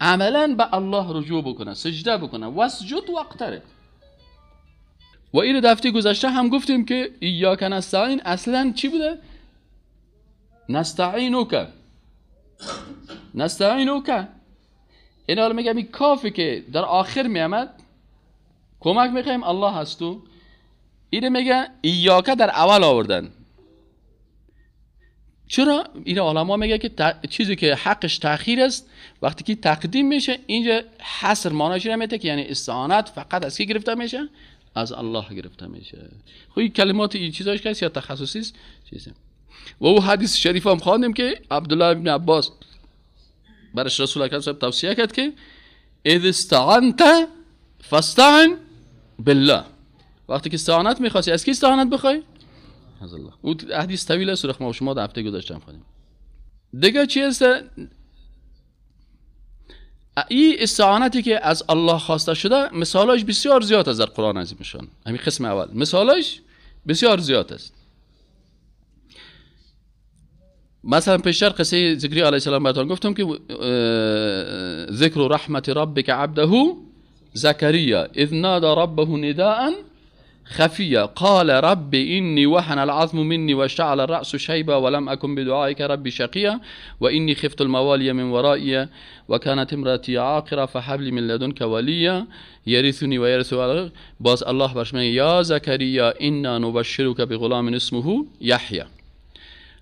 عملا به الله رجوع بکنه، سجده بکنه، واسجد واقترب. و این دفعه گذشته هم گفتیم که ایاک نستعین اصلا چی بوده؟ نستعینوک، نستعینوک. این حالا میگم این کافی که در آخر میامد کمک میخوایم الله هست تو، اینه میگه ایاک در اول آوردن. چرا؟ این علما میگه که چیزی که حقش تأخیر است وقتی که تقدیم میشه اینجا حصر معنیش نمیده که یعنی استعانت فقط از کی گرفته میشه؟ از الله گرفته میشه. خب این کلمات این چیزاش که یا تخصصی است چیزه. و او حدیث شریف هم خواندیم که عبدالله بن عباس برش رسول اکرم صاحب توصیه کرد که اذا استعنت فاستعن بالله. وقتی که استعانت میخواستی از کی استعانت بخوای؟ از الله. او حدیث طویل است، ما شما در هفته گذشته هم خواندیم. دیگه چی است؟ این استعانتی که از الله خواسته شده مثالاش بسیار زیاد است در قرآن عظیم شان. همین قسم اول مثالاش بسیار زیاد است. مثلا پیشتر قصه زکریا علیه السلام براتون گفتم که ذکر رحمت ربک عبده زکریا اذ نادى ربه نداء خفيا قال رب إني وهن العظم مني واشتعل الرأس شيبا ولم أكن بدعائك ربي شقيا وإني خفت الموالي من ورائي وكانت امرأتي عاقرة فهب لي من لدنك وليا يرثني ويرث. باز الله برش میگه یا زکریا إنا نبشرك بغلام اسمه یحیی.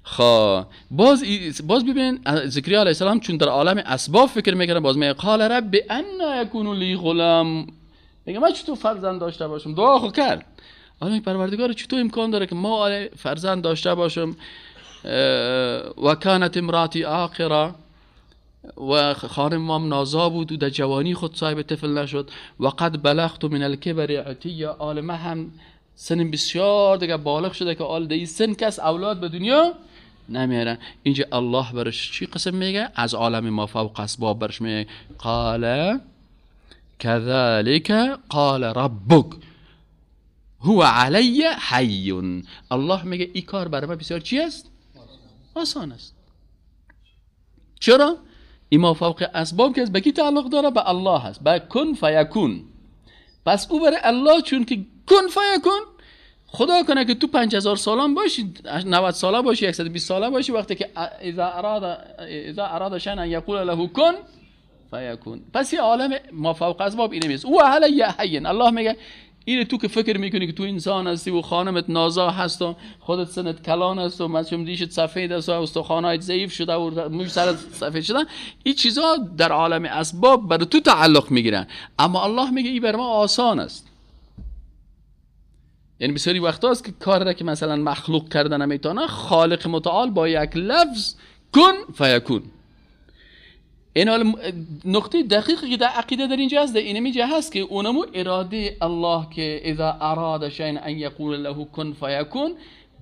خب باز ببین زکریا علیه السلام چون در عالم اسباب فکر میکنه، باز میگه قال رب انا یکون لی غلام، میگه من چطور فرزند داشته باشم؟ دعا خو کرد. آره پروردگار چطور امکان داره که ما فرزند داشته باشم؟ و کانت امراتی عاقره، و خانم مام نازا بود و در جوانی خود صاحب طفل نشد، و قد بلغت من الکبر عتیا، آل ما هم سن بسیار دیگه بالغ شده که آل در سن کس اولاد به دنیا نمیارن. اینجا الله برش چی قسم میگه؟ از عالم ما فوق اسباب برش میگه قال كذلك قال ربك هو علی حی. الله میگه این کار برای من بسیار چی است؟ آسان است. چرا؟ این ما فوق اسباب که به کی تعلق داره؟ به الله هست، به کن فیکون. پس او برای الله چون که کن فیکون، خدا کنه که تو 5000 سالان باشی، 90 ساله باشی، 120 ساله باشی، وقتی که اذا اراد شيئا یقول له کن فیکون. پس این عالم ما فوق اسباب اینه میست. او علی حی. الله میگه اینه تو که فکر میکنی که تو انسان هستی و خانمت نازا هست و خودت سنت کلان هست و مثلا ریشت سفید است و استخوانات ضعیف شده و موی سرت سفید شده، این چیزا در عالم اسباب بر تو تعلق میگیرن، اما الله میگه این بر ما آسان است. یعنی بسیاری وقت هست که کار را که مثلا مخلوق کردن نمیتونه، خالق متعال با یک لفظ کن فیکون. این حال نقطه دقیقی که در عقیده در اینجا هست، در اینجا هست که اونمو اراده الله که اذا اراد شیئا ان یقول له کن فیکون.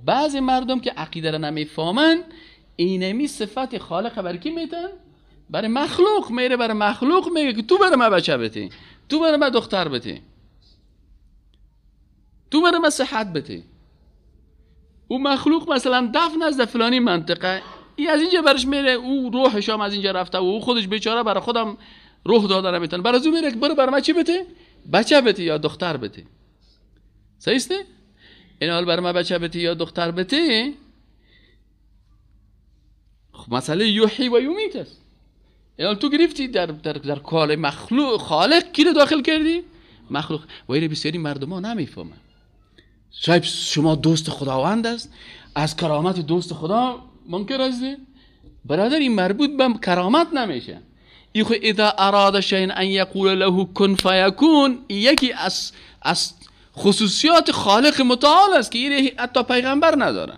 بعضی مردم که عقیده را نمیفهمن اینمی صفت خالق برای کی میتن؟ برای مخلوق میره، برای مخلوق میگه که تو برای ما بچه بتی، تو برای ما دختر بتی، تو برای ما صحت بتی. او مخلوق مثلا دفن از در فلانی منطقه، این از اینجا برش میره، او روحش هم از اینجا رفته و او خودش بیچاره برای خودم روح داده نمیتونه، برای از او میره که برو برای من چی بته؟ بچه بته یا دختر بته. صحیح است؟ این حال برای من بچه بته یا دختر بته، خب مسئله یحیی و یمیت است. این حال تو گرفتی در در در کار مخلوق، خالق کی رو داخل کردی؟ مخلوق. و این بسیاری مردم ها نمیفهمن. شاید شما دوست خداوند است، از کرامت دوست خدا منکر هستی؟ برادر این مربوط به کرامت نمیشه. این خو اذا اراد شیئا ان یقول له کن فیکون یکی از خصوصیات خالق متعال است که این حتی پیغمبر نداره.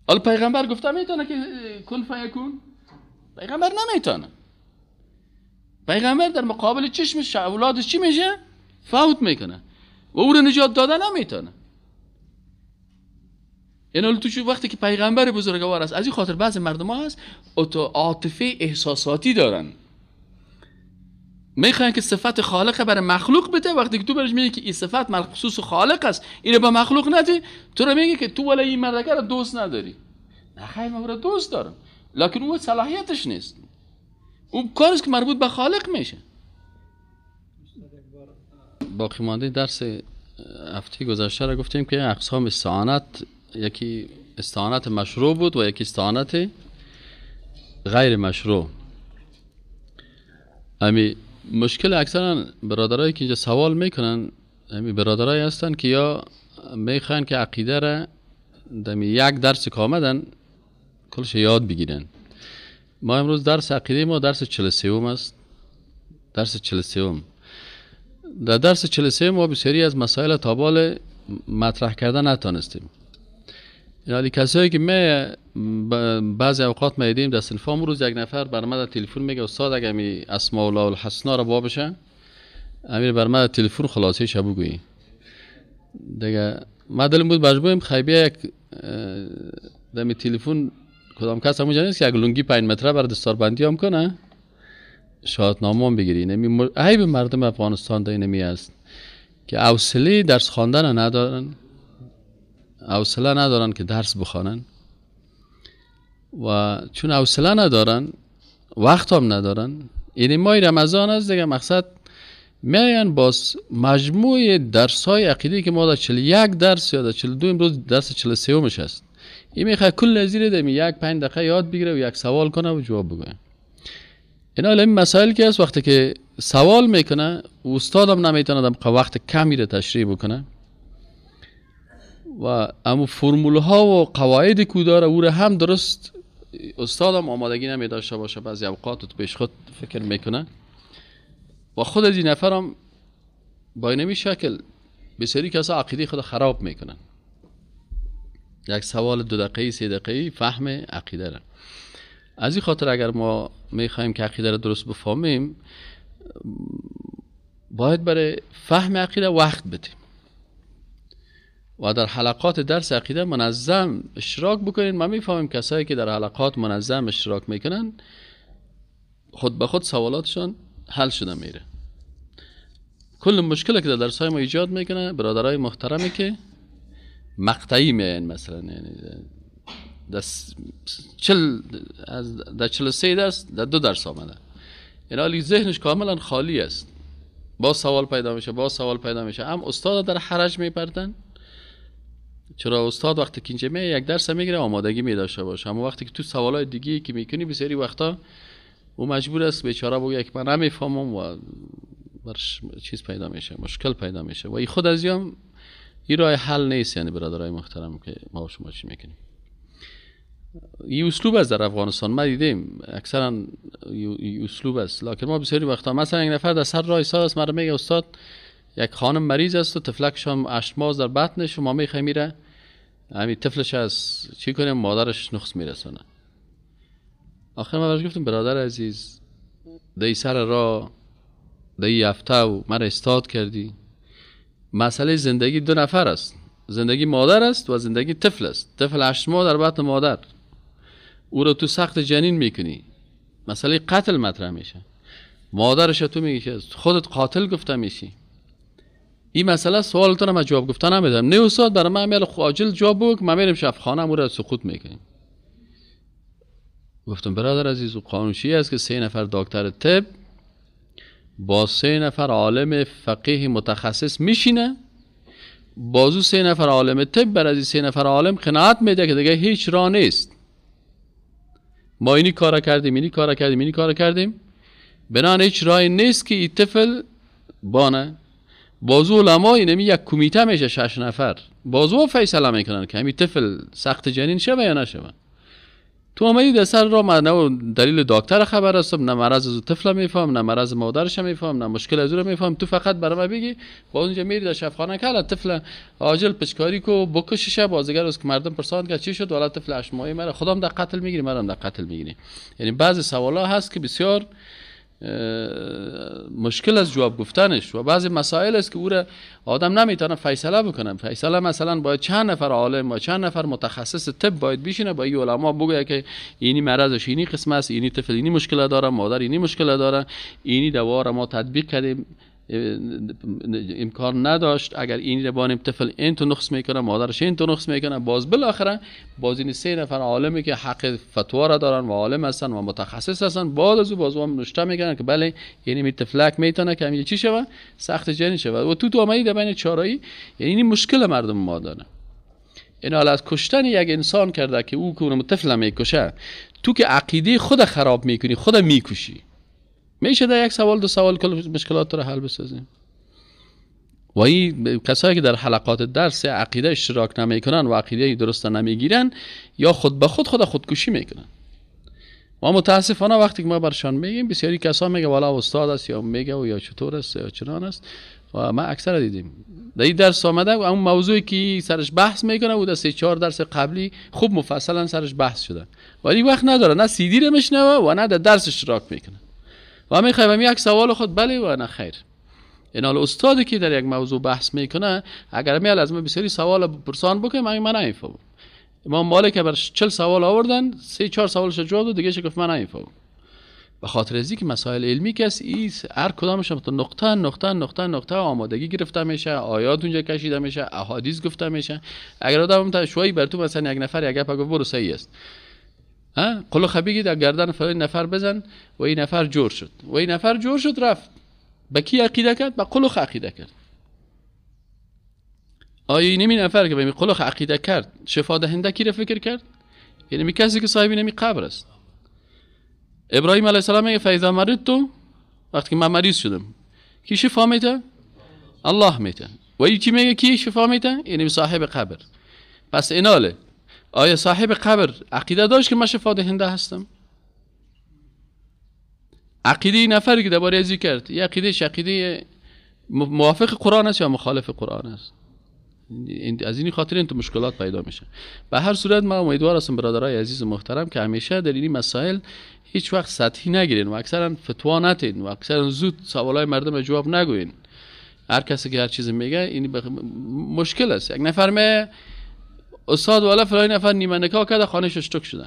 حالا پیغمبر گفته میتونه که کن فیکون؟ پیغمبر نمیتونه. پیغمبر در مقابل چشمش اولادش چی میشه؟ فوت میکنه و او رو نجات داده نمیتونه. یعنی تو وقتی که پیغمبر بزرگوار است، از این خاطر بعضی مردم ها هست عاطفه احساساتی دارن، میخوان که صفت خالق برای مخلوق بده. وقتی که تو برش میگی که این صفت مخصوص خالق است، اینو به مخلوق نده، تو رو میگه که تو ولی این مردکه رو دوست نداری. نه خیر، من رو دوست دارم، لکن او صلاحیتش نیست، او کاریست که مربوط به خالق میشه. باقی مانده درس هفته گذشته را گفتیم که اقسام استعانت، یکی استعانت مشروع بود و یکی استعانت غیر مشروع. امی مشکل اکثرا برادرایی که اینجا سوال میکنن، امی برادرایی هستن که یا میخوان که عقیده را دمی یک درس که آمدن کلش یاد بگیرن. ما امروز درس عقیده ما درس 43 است. درس 43. در درس 43 ما بسیاری از مسائل تابال مطرح کردن نتانستیم. یعنی کسایی که می بعضی اوقات میدیم در صنفام، روز یک نفر بر ما در تلفن میگه استاد اگه می اسماء الله الحسنا را باب بشه، امیر بر ما در تلفن خلاصه شو بگویی. دیگه ما دلم بود مجبوریم خیبیه یک دمی تلفن کدام کس همونجا نیست که یک لنگی 5 متره بر دستاربندی هم کنه شهادتنامه هم بگیری. نمی عیب مردم افغانستان در اینمی است که حوصله درس خواندن ندارن، حوصله ندارن که درس بخوانن. و چون حوصله ندارن، وقت هم ندارن، یعنی ماه رمضان است دیگه، مقصد میاین باز مجموع درس های عقیده که ما در 41 درس یا در 42، امروز درس 43 است، این میخواد کل از زیر یک 5 دقیقه یاد بگیره و یک سوال کنه و جواب بگه. اینا این مسائل که است وقتی که سوال میکنه استادم نمیتونه در وقت کمی رو تشریح بکنه و اما فرمول ها و قواعد که داره او رو هم درست استادم آمادگی نمی داشته باشه، بعضی اوقات تو پیش خود فکر میکنه و خود از این نفرم با اینمی شکل بسیاری کسا عقیده خود خراب میکنن. یک سوال 2 دقیقه‌ای 3 دقیقه‌ای فهم عقیده را. از این خاطر اگر ما میخوایم که عقیده را درست بفهمیم، باید برای فهم عقیده وقت بدیم و در حلقات درس عقیده منظم اشتراک بکنین. ما میفهمیم کسایی که در حلقات منظم اشتراک میکنن خود به خود سوالاتشان حل شده میره. کل مشکلی که در درس های ما ایجاد میکنه برادرای محترمی که مقطعی میاین، مثلا یعنی در 43 درس در 2 درس آمده، یعنی حالی ذهنش کاملا خالی است، با سوال پیدا میشه، با سوال پیدا میشه، هم استاد در حرج میپردن. چرا استاد وقتی که اینجا یک درس میگیره آمادگی می داشته باشه، اما وقتی که تو سوالای دیگه که میکنی بسیاری وقتا او مجبور است بیچاره بگه که من نمیفهمم و برش چیز پیدا میشه، مشکل پیدا میشه و این خود از این راه حل نیست. یعنی برادرای محترم که ما و شما چی میکنیم، این اسلوب است در افغانستان ما دیدیم اکثرا این اسلوب است. لکن ما بسیاری وقتا مثلا یک نفر در سر راه ایستاد است، مرا میگه استاد یک خانم مریض است و طفلکش هم 8 ماه در بطنش و ما میخوایم میره همین طفلش از چی کنیم، مادرش نقص میرسانه. آخر من برش گفتم برادر عزیز، دی سر راه دی هفته و مرا استاد کردی، مسئله زندگی 2 نفر است، زندگی مادر است و زندگی طفل است. طفل 8 ماه در بطن مادر، او را تو سخت جنین میکنی، مسئله قتل مطرح میشه، مادرش تو میگی که خودت قاتل گفته میشی. این مسئله سوالتون من جواب گفتن نمیدم. نه استاد برای من میال عاجل جواب بگو که من میرم شفخانه او را سقوط میکنیم. گفتم برادر عزیز، و قانون چی است که 3 نفر دکتر طب با 3 نفر عالم فقیه متخصص میشینه، بازو 3 نفر عالم طب بر از 3 نفر عالم قناعت میده که دیگه هیچ راه نیست، ما اینی کارا کردیم، اینی کارا کردیم، اینی کارا کردیم، بنان هیچ راهی نیست که این طفل بانه. بازو علما اینمی یک کمیته میشه 6 نفر، بازو فیصله میکنن که همین طفل سخت جنین شوه یا نشوه. تو آمدی در سر را، من نه دلیل دکتر خبر هستم، نه مرض از طفل میفهم، نه مرض مادرش میفهم، نه مشکل از او رو میفهم، تو فقط برای من بگی. باز اونجا میری در شفخانه که طفل عاجل پچکاری کو بکششه، بازیگر از که مردم پرسان که چی شد، والا طفل 8 ماهه مرا خودم در قتل میگیری، مرام در قتل میگیری. یعنی بعضی سوالا هست که بسیار مشکل از جواب گفتنش و بعضی مسائل است که او را آدم نمیتونه فیصله بکنه. فیصله مثلا باید چند نفر عالم و چند نفر متخصص طب باید بشینه با این علما بگه که اینی مرضش اینی قسم است، اینی طفل اینی مشکل داره، مادر اینی مشکل داره، اینی دوا را ما تطبیق کردیم امکان نداشت، اگر این رو بانیم طفل این تو نقص میکنه، مادرش این تو نقص میکنه. باز بالاخره باز این 3 نفر عالمی که حق فتوا را دارن و عالم هستن و متخصص هستن، بعد از او باز هم نوشته میکنن که بله یعنی می طفلک میتونه که همین چی شوه، سخت جنین شوه. و تو آمدی در بین چارایی، یعنی این مشکل مردم ما داره. این حالا از کشتن یک انسان کرده که او که اونم طفل میکشه، تو که عقیده خود خراب میکنی، خود میکشی. میشه در یک سوال 2 سوال کل مشکلات رو حل بسازیم. و این کسایی که در حلقات درس عقیده اشتراک نمیکنن و عقیده درست نمیگیرن، یا خود به خود خودکشی میکنن. و متاسفانه وقتی که ما برشان میگیم، بسیاری کسا میگه والا استاد است یا میگه و یا چطور است یا چنان است. و ما اکثر دیدیم در این درس آمده و اون موضوعی که سرش بحث میکنه و در 3-4 درس قبلی خوب مفصلا سرش بحث شده، ولی وقت نداره نه سی دی رو میشنوه و نه در درس اشتراک میکنه و میخوایم یک سوال خود بله و نه خیر. این حال استادی که در یک موضوع بحث میکنه، اگر میال از من بسیاری سوال پرسان بکنه، من نمیفهمم. امام مالک بر 40 سوال آوردن، 3-4 سوالش جواب داد، دیگه گفت من نمیفهمم. به خاطر از اینکه مسائل علمی کس ایس هر کدامش هم نقطه نقطه نقطه نقطه آمادگی گرفته میشه، آیات اونجا کشیده میشه، احادیث گفته میشه. اگر آدم تا شوی بر تو مثلا یک نفر یک گپ گفت برو صحیح است، ها قلخ بگی در گردن فلان نفر بزن و این نفر جور شد، و این نفر جور شد رفت. به کی عقیده کرد؟ به قلخ عقیده کرد. آیا این نفر که به قلخ عقیده کرد شفا دهنده کی را فکر کرد؟ یعنی کسی که صاحب نمی قبر است. ابراهیم علیه السلام میگه فاذا مرضت، وقتی که من مریض شدم کی شفا میده؟ الله میده. و این چی میگه کی شفا میده؟ یعنی صاحب قبر. پس ایناله آیا صاحب قبر عقیده داشت که من شفا دهنده هستم؟ عقیده نفری که درباره ازی کرد یه عقیده عقیده موافق قرآن است یا مخالف قرآن است؟ از این خاطر این تو مشکلات پیدا میشه. به هر صورت ما امیدوار هستم برادرای عزیز و محترم که همیشه در این مسائل هیچ وقت سطحی نگیرین و اکثرا فتوا نتین و اکثرا زود سوالای مردم جواب نگوین. هر کسی که هر چیزی میگه این مشکل است. یک نفر می استاد والا فلان نفر نیمه نکاح کرده خانه‌ش اشتک شده،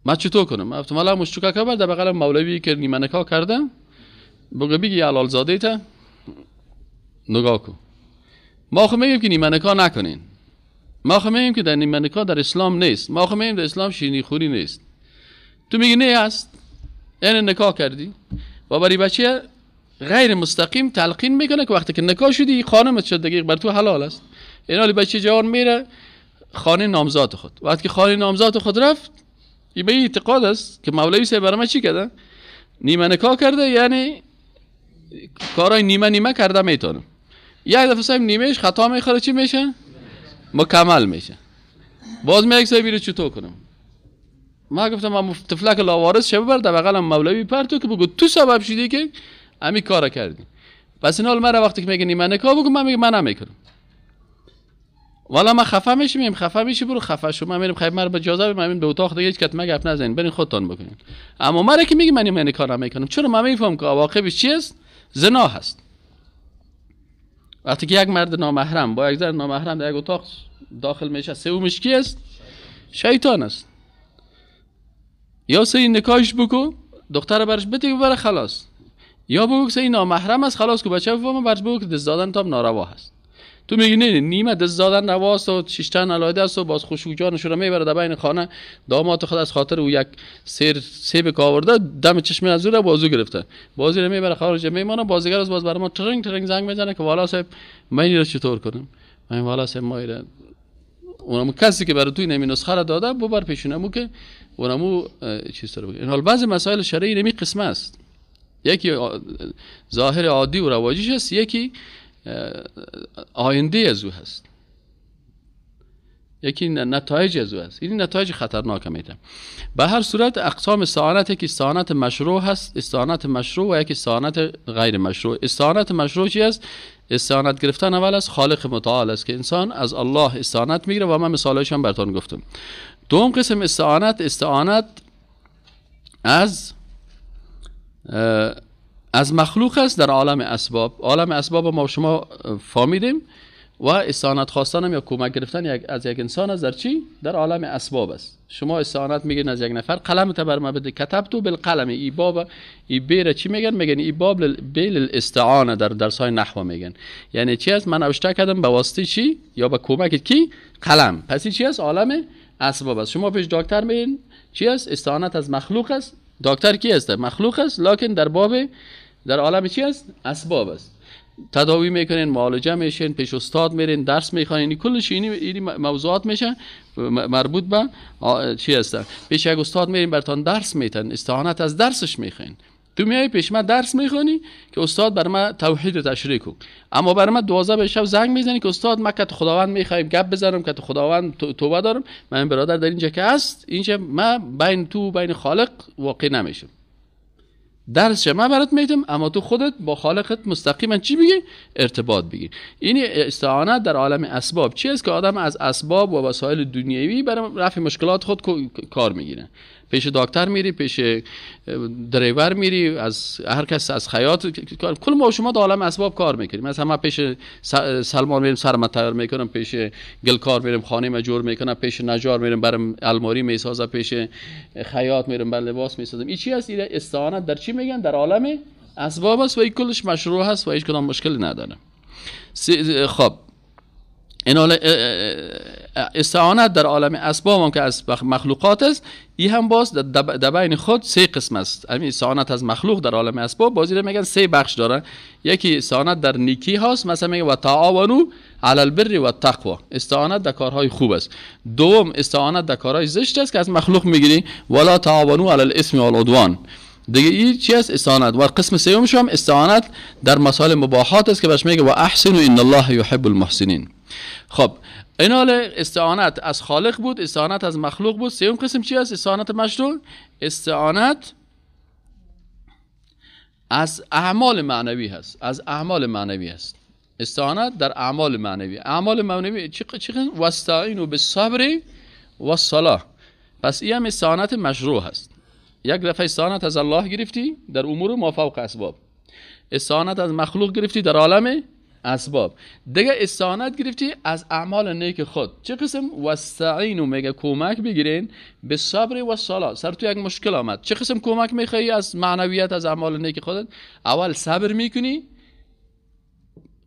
من چطور کنم؟ من گفتم والا مشتوکه کبر در بغل مولوی که نیمه نکاح کرده بگو بگی حلال زاده تا نگاه کن. ما خو میگیم که نیمه نکاح نکنین، ما خو میگیم که در نیمه نکاح در اسلام نیست، ما خو میگیم در اسلام شیرینی خوری نیست. تو میگی نه هست، یعنی نکاح کردی و برای بچه غیر مستقیم تلقین میکنه که وقتی که نکاح شدی خانمت شد دیگه بر تو حلال است. این حالی بچه جوان میره خانه نامزاد خود، وقتی که خانه نامزاد خود رفت این به اعتقاد است که مولوی صاحب برای من چی کرده؟ نیمه نکاح کرده، یعنی کارای نیمه نیمه کرده میتونم. یک دفعه صاحب نیمهش خطا میخوره چی میشه؟ مکمل میشه. باز میگه صاحب اینو چطور کنم؟ ما گفتم ما طفلک لاوارث شه ببر در بغلم مولوی پرتو که بگو تو سبب شدی که همین کارا کردی. پس این حال مرا وقتی که میگه نیمه نکاح بگو، من میگم من نمیکنم. والا من خفه میشم، میگم خفه میشی برو خفه شو، من میرم خیلی مرا به اجازه بدم، من به اتاق دیگه هیچ کت ما گپ نزنین، برین خودتان بکنین. اما مرا که میگه من نیمه نکاح نمیکنم، چرا؟ من میفهم که عواقبش چی است؟ زنا هست. وقتی که یک مرد نامحرم با یک زن نامحرم در یک اتاق داخل میشه، سومش کی است؟ شیطان است. یا سه نکاحش بکو دختر برش بده ببره خلاص، یا بگو که این نامحرم است خلاص که بچه بفهمه، برش بگو که دست دادن تام ناروا هست. تو میگی نه نیمه دست دادن رواست و شیشتن علاده است و باز خوشو جانش رو میبره در بین خانه داماد خود از خاطر او یک سیر سیب که آورده دم چشم از او را بازو گرفته، بازی رو میبره خارج میمانه، بازیگر از باز برای ما ترنگ ترنگ زنگ میزنه که والا صاحب من اینو چطور کنم؟ من والا صاحب ما ایره اونم کسی که برای تو این نسخه را داده ببر پیشونمو که اونمو چیز رو بگه. این حال بعضی مسائل شرعی نمی قسم است، یکی ظاهر عادی و رواجیش است، یکی آینده از او هست، یکی نتایج از او هست. این نتایج خطرناک میده. به هر صورت اقسام استعانت، یکی استعانت مشروع هست، استعانت مشروع، و یکی استعانت غیر مشروع. استعانت مشروع چی است؟ استعانت گرفتن اول از خالق متعال است که انسان از الله استعانت میگیره و من مثالش هم براتون گفتم. دوم قسم استعانت، استعانت از مخلوق است در عالم اسباب. عالم اسباب ما شما فهمیدیم و استعانت خواستن یا کمک گرفتن از یک انسان است در چی؟ در عالم اسباب است. شما استعانت میگیرین از یک نفر، قلم تا بر ما بده، کتبتو بالقلم، ای باب ای بیره چی میگن؟ میگن ای باب بیل الاستعانه در درس های نحو میگن. یعنی چی است؟ من نوشته کردم به واسطه چی؟ یا به کمک کی؟ قلم. پس چی است؟ عالم اسباب است. شما پیش دکتر میرین، چی است؟ استعانت از مخلوق است. دکتر کی است؟ مخلوق است، لکن در باب در عالم چی است؟ اسباب است. تداوی میکنین، معالجه میشین، پیش استاد میرین، درس میخوانین، این کلش این موضوعات میشه مربوط به چی است؟ پیش یک استاد میرین براتون درس میتن، استعانت از درسش میخواین. تو میای پیش من درس میخوانی که استاد بر من توحید تشریح کن، اما بر من 12 به شب زنگ میزنی که استاد من که خداوند میخوایم گپ بزنم، که خداوند توبه دارم. من برادر در اینجا که هست، اینجا من بین تو بین خالق واقع نمیشم. درس من برات میدم، اما تو خودت با خالقت مستقیما چی بگی؟ ارتباط بگیر. این استعانت در عالم اسباب چی است؟ که آدم از اسباب و وسایل دنیوی برای رفع مشکلات خود کار میگیره. پیش دکتر میری، پیش دریور میری، از هر کس، از خیاط، کل ما شما در عالم اسباب کار میکنیم. مثلا ما پیش سلمان میریم سرم تیار میکنم، پیش گلکار میریم خانه ما جور میکنم، پیش نجار میریم برام الماری میسازه، پیش خیاط میریم بر لباس میسازم. این چی است؟ این استعانت در چی میگن؟ در عالم اسباب است و این کلش مشروع هست و هیچ کدام مشکل نداره. خب این استعانت در عالم اسباب هم که از مخلوقات است، این هم باز در بین خود سه قسم است. همین استعانت از مخلوق در عالم اسباب بازی رو میگن سه بخش داره. یکی استعانت در نیکی هاست، مثلا میگه و تعاونوا علی البر و التقوا، استعانت در کارهای خوب است. دوم استعانت در کارهای زشت است که از مخلوق میگیری، ولا تعاونوا علی الاثم والعدوان. دیگه این چی است؟ استعانت. و قسم سومش هم استعانت در مسائل مباحات است که بهش میگه و احسنوا ان الله یحب المحسنین. خب این حال استعانت از خالق بود، استعانت از مخلوق بود. سوم قسم چی است؟ استعانت مشروع، استعانت از اعمال معنوی هست، از اعمال معنوی هست. استعانت در اعمال معنوی. اعمال معنوی چی قسم؟ واستعینوا بالصبر والصلاه. پس این هم استعانت مشروع هست. یک دفعه استعانت از الله گرفتی در امور ما فوق اسباب، استعانت از مخلوق گرفتی در عالم اسباب، دیگه استعانت گرفتی از اعمال نیک خود. چه قسم؟ واستعینوا میگه کمک بگیرین به صبر و صلاه. سر تو یک مشکل آمد، چه قسم کمک میخوایی از معنویت، از اعمال نیک خودت؟ اول صبر میکنی،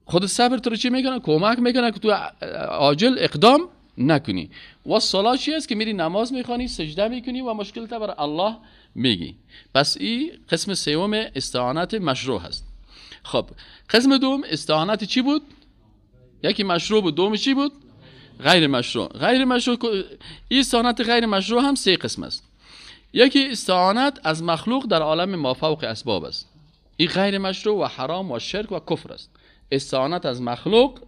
خود صبر تو رو چی میکنه؟ کمک میکنه که تو عاجل اقدام نکنی. و صلاه چی است؟ که میری نماز میخوانی، سجده میکنی و مشکل تا بر الله میگی. پس این قسم سوم استعانت مشروع هست. خب قسم دوم استعانت چی بود؟ یکی مشروع بود، دوم چی بود؟ غیر مشروع. غیر مشروع، این استعانت غیر مشروع هم سه قسم است. یکی استعانت از مخلوق در عالم ما فوق اسباب است. این غیر مشروع و حرام و شرک و کفر است. استعانت از مخلوق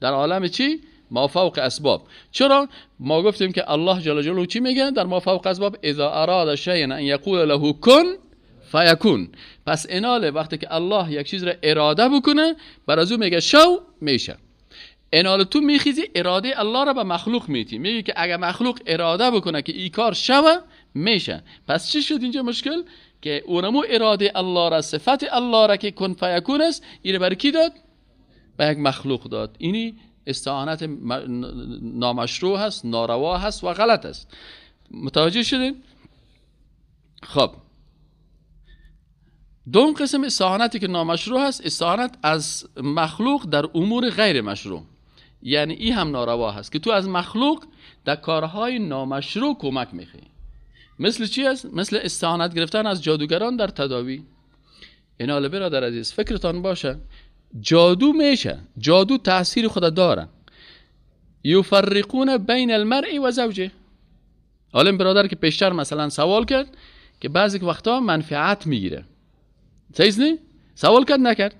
در عالم چی؟ ما فوق اسباب. چرا؟ ما گفتیم که الله جل جلاله چی میگه در ما فوق اسباب؟ اذا اراد شیئا ان یقول له کن فیکون. پس اناله وقتی که الله یک چیز را اراده بکنه، بر از او میگه شو، میشه. اناله تو میخیزی اراده الله را به مخلوق میتی، میگی که اگر مخلوق اراده بکنه که این کار شوه، میشه. پس چی شد اینجا مشکل؟ که اونمو اراده الله را، صفت الله را که کن فیکون است، این بر کی داد؟ به یک مخلوق داد. اینی استعانت نامشروع هست، ناروا هست و غلط است. متوجه شدین؟ خب دوم قسم استعانتی که نامشروع هست، استعانت از مخلوق در امور غیر مشروع. یعنی این هم ناروا هست که تو از مخلوق در کارهای نامشروع کمک میخوای. مثل چی است؟ مثل استعانت گرفتن از جادوگران در تداوی. ایناله برادر عزیز فکرتان باشه، جادو میشه، جادو تاثیر خود داره. یفرقون بین المرء و زوجه. عالم برادر که پیشتر مثلا سوال کرد که بعضی وقتا منفعت میگیره، صحیح نه؟ سوال کرد نکرد،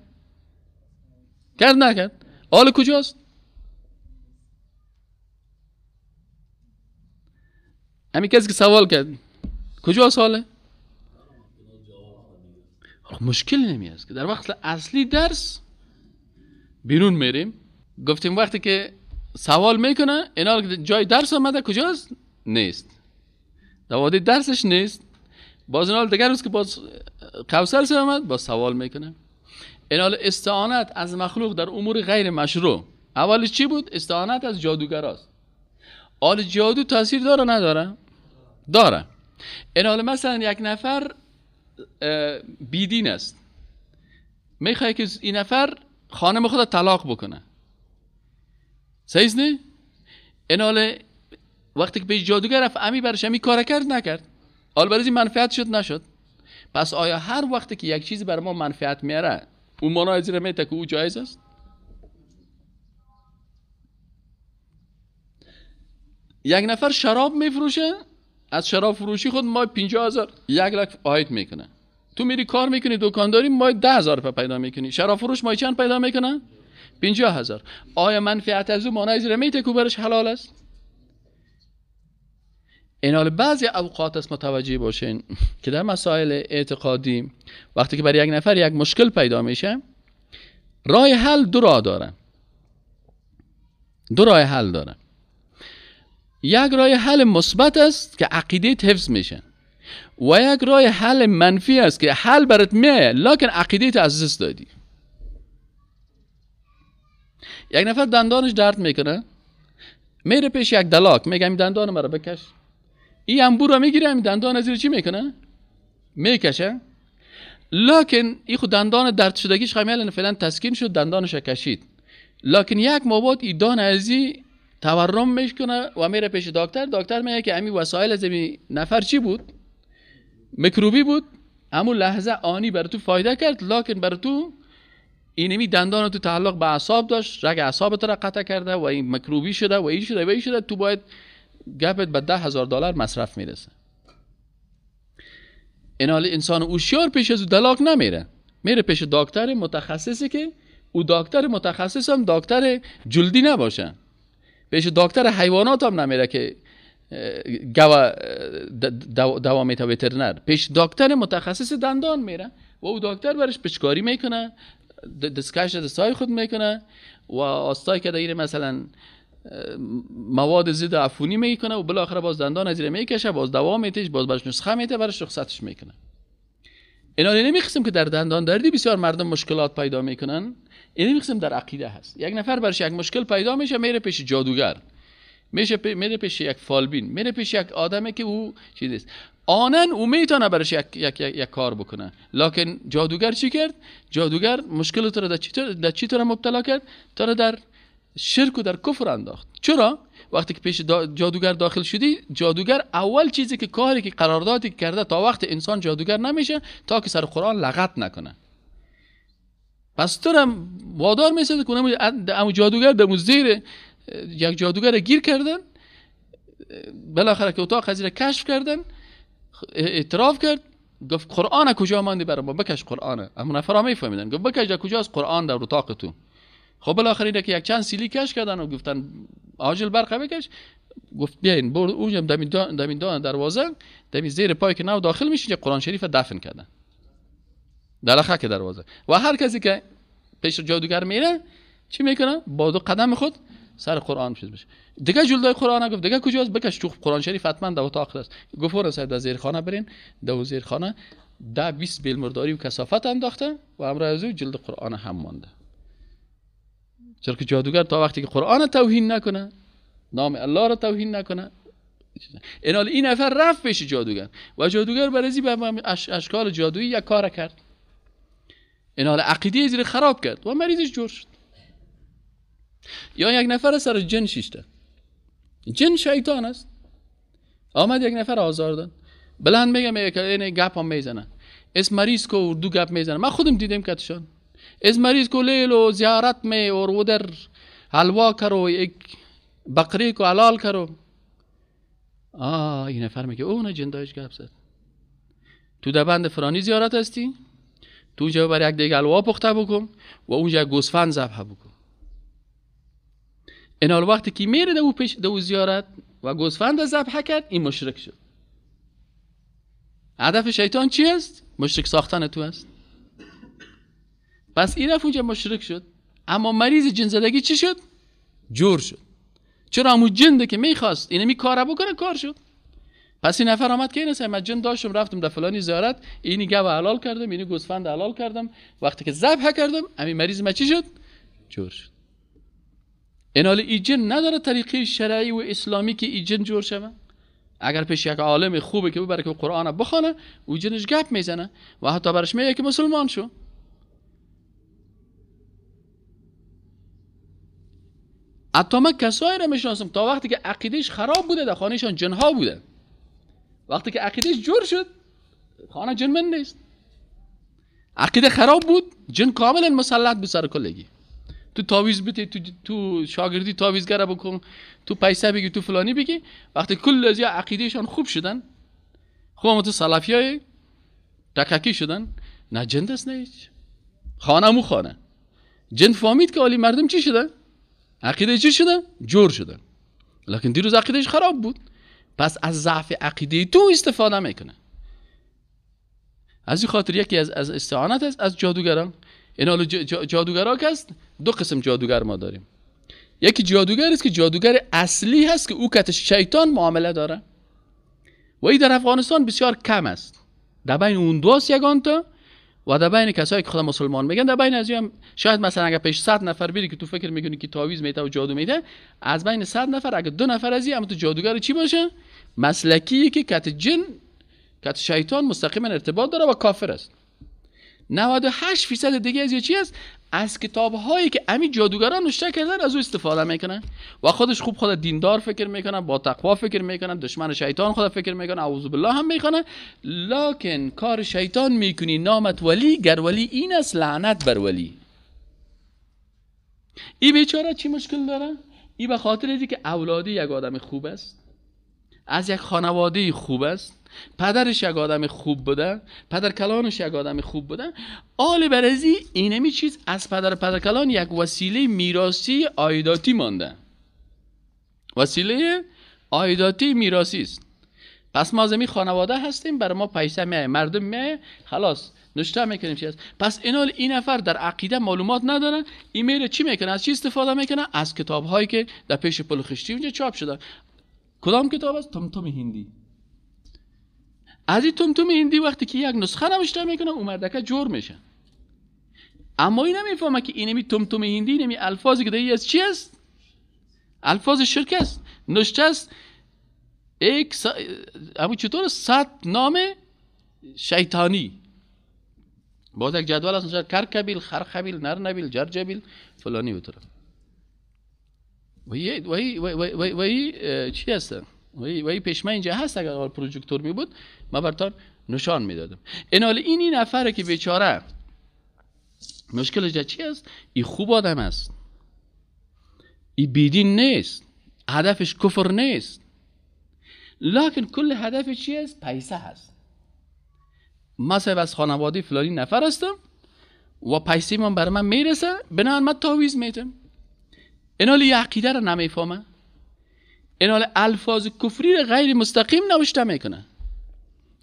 کرد نکرد، حال کجاست؟ همین کسی که سوال کرد کجاست حاله؟ مشکل نمی است که در وقت اصلی درس بیرون میریم. گفتیم وقتی که سوال میکنه اینا جای درس آمده کجاست؟ نیست، در وادی درسش نیست. باز اینا دیگر روز که باز کوثر سر آمد باز سوال میکنه. اینا استعانت از مخلوق در امور غیر مشروع اولش چی بود؟ استعانت از جادوگراست. آل جادو تاثیر داره نداره؟ داره. اینا مثلا یک نفر بیدین است، میخواد که این نفر خانم خود طلاق بکنه، صحیح نه؟ ایناله وقتی که به جادوگر رفت امی برش امی کار کرد نکرد، حال برای این منفعت شد نشد. پس آیا هر وقتی که یک چیز بر ما منفعت میاره اون معنای از میته که او جایز است؟ یک نفر شراب میفروشه، از شراب فروشی خود ما 50,000 1 لک عاید میکنه. تو میری کار میکنی دکانداری، ما 10,000 پیدا میکنی. شراب فروش ما چند پیدا میکنه؟ 50,000. آیا منفعت از او معنای زیر میته که برش حلال است؟ این حال بعضی اوقات است متوجه باشین که در مسائل اعتقادی وقتی که برای یک نفر یک مشکل پیدا میشه، راه حل دو راه داره. دو راه حل داره. یک راه حل مثبت است که عقیده حفظ میشه، و یک راه حل منفی است که حل برات میایه لکن عقیده از دست دادی. یک نفر دندانش درد میکنه، میره پیش یک دلاک، میگه این دندان مرا بکش. این انبور رو میگیره، این دندان از چی میکنه؟ میکشه. لکن این خود دندان درد شدگیش خمیل فعلا تسکین شد، دندانش کشید. لکن یک ماه بعد این دان ازی تورم میکنه و میره پیش دکتر. دکتر میگه که امی وسایل از امی نفر چی بود؟ میکروبی بود. همون لحظه آنی بر تو فایده کرد، لکن بر تو اینمی دندان تو تعلق به اعصاب داشت، رگ اعصاب تو را قطع کرده و این میکروبی شده و این شده و این شده، تو باید گپت به $10,000 مصرف میرسه. این حال انسان هوشیار پیش از دلاک نمیره، میره پیش دکتر متخصصی که او دکتر متخصص هم دکتر جلدی نباشه، پیش دکتر حیوانات هم نمیره که گوا دوا میته وترنر، پیش دکتر متخصص دندان میره و او دکتر برش پچکاری میکنه، دستکش دستای خود میکنه و آستای که دایره مثلا مواد ضد عفونی میکنه و بالاخره باز دندان از زیر میکشه، باز دوا میتیش، باز برش نسخه میته، برش رخصتش میکنه. اینا نمیخواستم که در دندان دردی بسیار مردم مشکلات پیدا میکنن، این نمیخواستم در عقیده هست. یک نفر برش یک مشکل پیدا میشه، میره پیش جادوگر، میره پیش یک فالبین، میره پیش یک آدمی که او چیز است، آنن او میتونه برش یک یک یک, یک کار بکنه. لکن جادوگر چی کرد؟ جادوگر مشکل تو را در چی تو را مبتلا کرد؟ تو را در شرک و در کفر انداخت. چرا؟ وقتی که پیش جادوگر داخل شدی، جادوگر اول چیزی که کاری که قراردادی کرده تا وقت انسان جادوگر نمیشه تا که سر قرآن لغت نکنه. پس تو را وادار میسازه که اون جادوگر در زیر یک جادوگر گیر کردن، بالاخره که اتاق از کشف کردن، اعتراف کرد، گفت قرآن کجا ماندی برای ما؟ بکش قرآن. اما نفرا میفهمیدن، گفت بکش در کجاست قرآن در اتاق تو. خب بالاخره اینه که یک چند سیلی کش کردن و گفتن عاجل برقه بکش. گفت بیاین برد اونجا دمین دان دروازه، دمین زیر پای که نو داخل میشه، قرآن شریف دفن کردن در خاک دروازه. و هر کسی که پیش جادوگر میره چی میکنه؟ با دو قدم خود سر قرآن چیز میشه. دیگه جلدای قرآن گفت دیگه کجاست؟ بکش تو قرآن شریف حتما در اتاق است. گفت ورا صاحب در زیر خانه برین، در زیر خانه 10-20 بیل مرداری و کثافت انداخته و همراه از او جلد قرآن هم مانده. چرا که جادوگر تا وقتی که قرآن توهین نکنه، نام الله را توهین نکنه، این نفر رفت پیش جادوگر و جادوگر برازی به اشکال جادویی یک کار کرد، این حال عقیده زیر خراب کرد و مریضش جور شد. یا یک نفر سر جن شیشته، جن شیطان است، آمد یک نفر آزار داد، بلند میگه این گپ هم میزنه، اس مریض کو اردو گپ میزنه، من خودم دیدم کتشان، اس مریض کو لے لو زیارت میں اور ادھر حلوا کرو، ایک بکری کو حلال کرو. این نفر میگه اون جندایش گپ زد، تو در بند فرانی زیارت هستی، تو اونجا بر یک دیگه حلوا پخته بکن و اونجا گوسفند ذبح بکن. این حال وقتی که میره دو پیش دو زیارت و گوسفند ذبح کرد، این مشرک شد. هدف شیطان چی است؟ مشرک ساختن تو است. پس این رفت اونجا مشرک شد، اما مریض جن زدگی چی شد؟ جور شد. چرا؟ همون جنده که میخواست اینمی کار بکنه کار شد. پس این نفر آمد که این من جن داشتم، رفتم در فلانی زیارت، اینی گو حلال کردم، اینی گوسفند حلال کردم، وقتی که ذبح کردم همین مریض ما چی شد؟ جور شد. این حال ای جن نداره طریقه شرعی و اسلامی که ای جن جور شوه. اگر پیش یک عالم خوبه که ببره که قرآن بخونه، او جنش گپ میزنه و حتی برش میگه که مسلمان شو. حتی من کسایی را میشناسم تا وقتی که عقیدهش خراب بوده در خانهشان جنها بوده، وقتی که عقیدهش جور شد خانه جن من نیست. عقیده خراب بود، جن کاملا مسلط به سر کلگی. تو تعویذ بده، تو شاگردی تعویذگر بکن، تو پیسه بگی، تو فلانی بگی. وقتی کل از عقیدهشان خوب شدن، خوب تو سلفیای تککی شدن، نه جن دست نه هیچ. خانه مو خانه جن فهمید که عالی مردم چی شده؟ عقیده چی شده؟ جور شده. لکن دیروز عقیدهش خراب بود. پس از ضعف عقیده تو استفاده میکنه. از این خاطر یکی از استعانت است از جادوگران. این حالا جادوگرا که است، دو قسم جادوگر ما داریم. یکی جادوگر است که جادوگر اصلی هست که او کت شیطان معامله داره و این در افغانستان بسیار کم است. در بین اون دوست یگان تا و در بین کسایی که خدا مسلمان میگن، در بین از هم شاید مثلا اگر پیش 100 نفر بری که تو فکر میکنی که تعویذ میده و جادو میده، از بین 100 نفر اگر 2 نفر از هم تو جادوگر چی باشه؟ مسلکی که کت جن کت شیطان مستقیما ارتباط داره و کافر است. 98% دیگه از چی است؟ از کتاب هایی که امی جادوگران نوشته کردن از او استفاده میکنن و خودش خوب خود دیندار فکر میکنن، با تقوا فکر میکنن، دشمن شیطان خود فکر میکنن، اعوذ بالله هم میکنن، لکن کار شیطان میکنی، نامت ولی، گر ولی این است لعنت بر ولی. ای بیچاره چی مشکل داره؟ ای به خاطر اینکه که اولادی یک آدم خوب است، از یک خانواده خوب است، پدرش یک آدم خوب بوده، پدر کلانش یک آدم خوب بوده، آل برزی اینمی چیز از پدر کلان یک وسیله میراثی عایداتی مانده، وسیله عایداتی میراثی است. پس ما از این خانواده هستیم، بر ما پیسه میایه، مردم میایه، خلاص نشته میکنیم چی است. پس اینال این نفر در عقیده معلومات نداره، ایمیل چی میکنه؟ از چی استفاده میکنه؟ از کتاب هایی که در پیش پل خشتی اونجا چاپ شده. کدام کتاب است؟ تمتم هندی. از این تمتم هندی وقتی که یک نسخه نوشته میکنه، اون مردکه جور میشه. اما این نمیفهمه که اینمی تمتم هندی، اینمی الفاظی که در از چی است؟ الفاظ شرک است، نوشته است. یک اما چطور 100 نام شیطانی، باز یک جدول است، نوشته کرکبیل، خرخبیل، نرنبیل، جرجبیل، فلانی و طرف. وی چی هست؟ وی پیش من اینجا هست، اگر پروژکتور می بود ما براتون نشان میدادم. اینال این نفره که بیچاره مشکلش چی است؟ ای خوب آدم است، ای بیدین نیست، هدفش کفر نیست، لکن کل هدفش چی است؟ پیسه هست. مثلا از خانواده فلانی نفر هستم و پیسه من بر من میرسه، بنابراین من تعویض میتم. اینال یه عقیده رو نمیفهمه، اینال الفاظ کفری رو غیر مستقیم نوشته میکنه.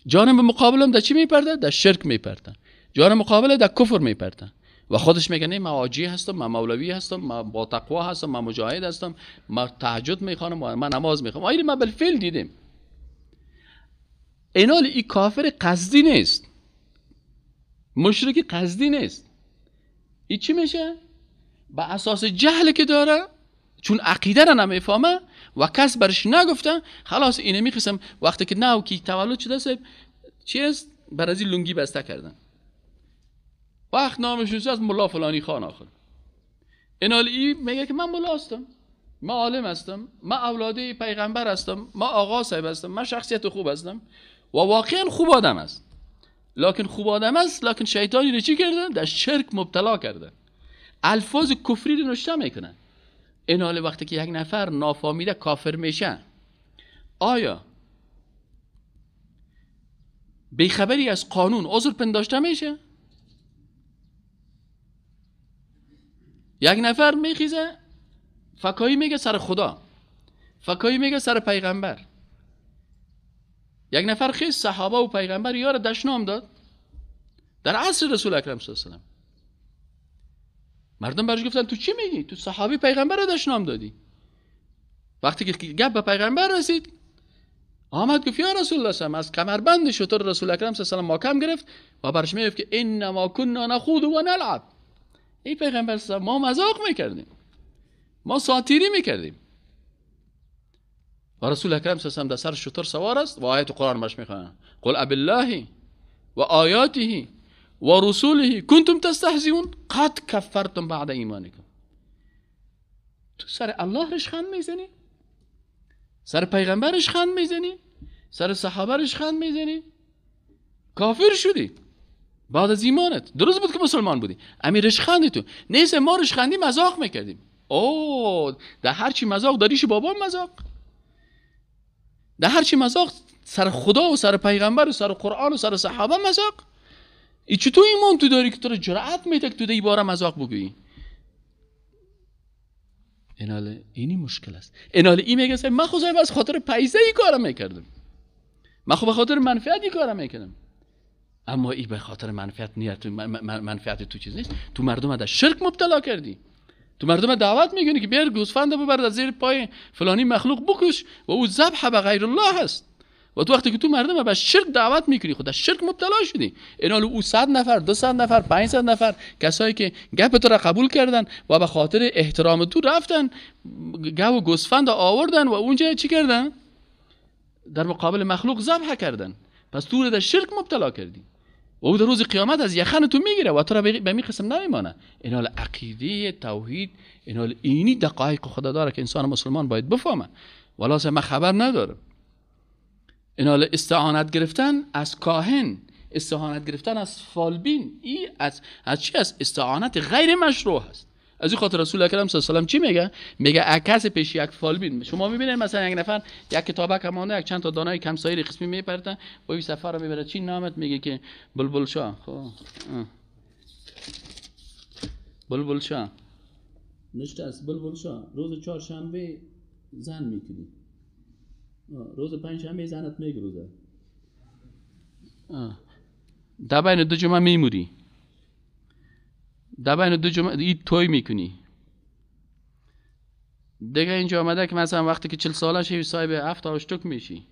جانب مقابلم در چی میپرده؟ در شرک میپرده. جانب مقابل در کفر میپرده و خودش میگه نه من حاجی هستم، من مولوی هستم، من با تقوا هستم، من مجاهد هستم، من تهجد میخوانم و من نماز میخوانم. آیا ما بالفعل دیدیم. اینال ای کافر قصدی نیست، مشرک قصدی نیست. ای چی میشه؟ به اساس جهل که داره، چون عقیده را نمیفهمه و کس برش نگفته، خلاص اینه میخواستم وقتی که نو کی تولد شده صاحب چی است؟ بر از این لنگی بسته کردن، وقت نامش از ملا فلانی خان. آخر اینال ای میگه که من ملا هستم، من عالم هستم، من اولاده پیغمبر هستم، من آقا صاحب هستم، من شخصیت خوب هستم و واقعا خوب آدم است. لکن خوب آدم است، لکن شیطانی رو چی کرده؟ در شرک مبتلا کرده، الفاظ کفری رو نوشته میکنه. این حال وقتی که یک نفر نافهمیده کافر میشه، آیا بیخبری از قانون عذر پنداشته میشه؟ یک نفر میخیزه فکایی میگه سر خدا، فکایی میگه سر پیغمبر. یک نفر خیز صحابه و پیغمبر یار دشنام داد در عصر رسول اکرم صلی الله علیه و سلم. مردم برش گفتن تو چی میگی؟ تو صحابی پیغمبر رو دشنام دادی. وقتی که گپ به پیغمبر رسید، آمد گفت یا رسول الله صلی الله علیه و از کمربند شتر رسول اکرم صلی الله علیه و محکم گرفت و برش میگفت که انما كنا نخوض و نلعب. ای پیغمبر صلی الله، ما مذاق میکردیم، ما ساتیری میکردیم. و رسول اکرم صلی الله علیه و در سر شتر سوار است و آیت قرآن برش میخوانه، قل اب الله و آیاته و رسوله کنتم تستهزئون قد کفرتم بعد ایمانکم. تو سر الله رشخند میزنی، سر پیغمبر رشخند میزنی، سر صحابه رشخند میزنی، کافر شدی بعد از ایمانت. درست بود که مسلمان بودی، امی رشخندی تو نیست. ما رشخندی مذاق میکردیم. او در هر چی مذاق داریش بابا مذاق، در هر چی مذاق سر خدا و سر پیغمبر و سر قرآن و سر صحابه مذاق. ای چطور ایمان تو داری که تو رو جرأت میده که تو دی باره مذاق بگویی؟ ایناله اینی مشکل است. ایناله این میگه من خود از خاطر پیسه ای کارم میکردم، من خب به خاطر منفعت ای کارم میکردم. اما ای به خاطر منفعت نیت، منفعت تو چیز نیست. تو مردم در شرک مبتلا کردی، تو مردم دعوت میکنی که بیار گوسفند ببر از زیر پای فلانی مخلوق بکش و او ذبح به غیر الله هست. و تو وقتی که تو مردم به شرک دعوت میکنی، خود در شرک مبتلا شدی. اینال او 100 نفر، 200 نفر، 500 نفر کسایی که گپ تو را قبول کردن و به خاطر احترام تو رفتن گاو و گوسفند آوردن و اونجا چی کردن؟ در مقابل مخلوق ذبح کردن. پس تو رو در شرک مبتلا کردی. و او در روز قیامت از یخن تو میگیره و تو را به می قسم نمیمانه. این حال عقیده توحید، این حال اینی دقایق خدا داره که انسان مسلمان باید بفهمه. ولی من خبر ندارم. این حال استعانت گرفتن از کاهن، استعانت گرفتن از فالبین، این از چی است؟ استعانت غیر مشروع است. از این خاطر رسول اکرم صلی الله علیه و سلم چی میگه؟ میگه عکس پیش یک فالبین. شما میبینید مثلا یک نفر یک کتابک مانده، یک چند تا دانای کمسایر قسمی میپرتن با این سفر رو میبره، چی نامت؟ میگه که بلبل شاه. خب بلبل شاه نشته است، بلبل شاه روز چهارشنبه زن میکنی، روز پنجشنبه زنت میگروزه، در بین دو جمعه میموری، در بین دو جمعه اید توی میکنی. دیگه اینجا آمده که مثلا وقتی که 40 ساله شوی صاحب 7 آشتک میشی.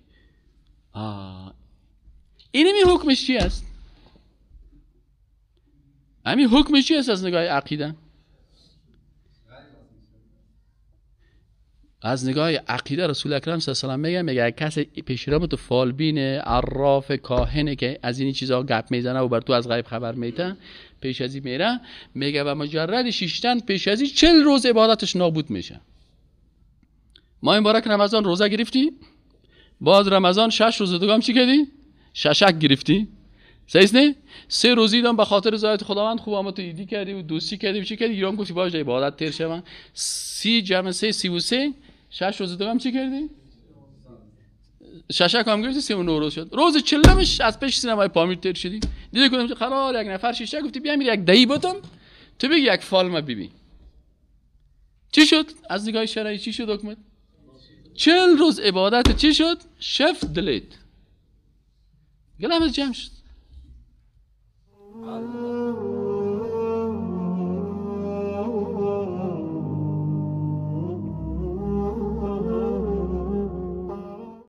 اینمی حکمش چی است؟ همین حکمش چی است از نگاه عقیده؟ از نگاه عقیده رسول اکرم صلی الله علیه و سلم میگه کسی پیشرام تو فالبین، عراف، کاهنه که از این چیزا گپ میزنه و بر تو از غیب خبر میده، پیش از این میره، میگه و مجرد شیشتن پیش از این 40 روز عبادتش نابود میشه. ما این بارک رمضان روزه گرفتی، باز رمضان 6 روز دیگه هم چی کردی؟ ششک گرفتی. صحیح نه؟ 3 روزی دام به خاطر رضایت خداوند خوب آمد تو ایدی کردی و دوستی کردی و چی کردی؟ ایران گفتی باش عبادت تیر شوم. 30 جمع 3 33، 6 روز دیگه هم چی کردی؟ ششک هم گرفتی، 39 روز شد. روز 40مش از پیش سینمای پامیر تیر شدی. دیدی کدوم قرار یک نفر شیشه گفتی بیا میری یک دهی بتم تو بگی یک فال ما ببین. چی شد؟ از نگاه شرعی چی شد حکمت؟ 40 روز عبادت چی شد؟ شفت دلیت. گلم جمع شد.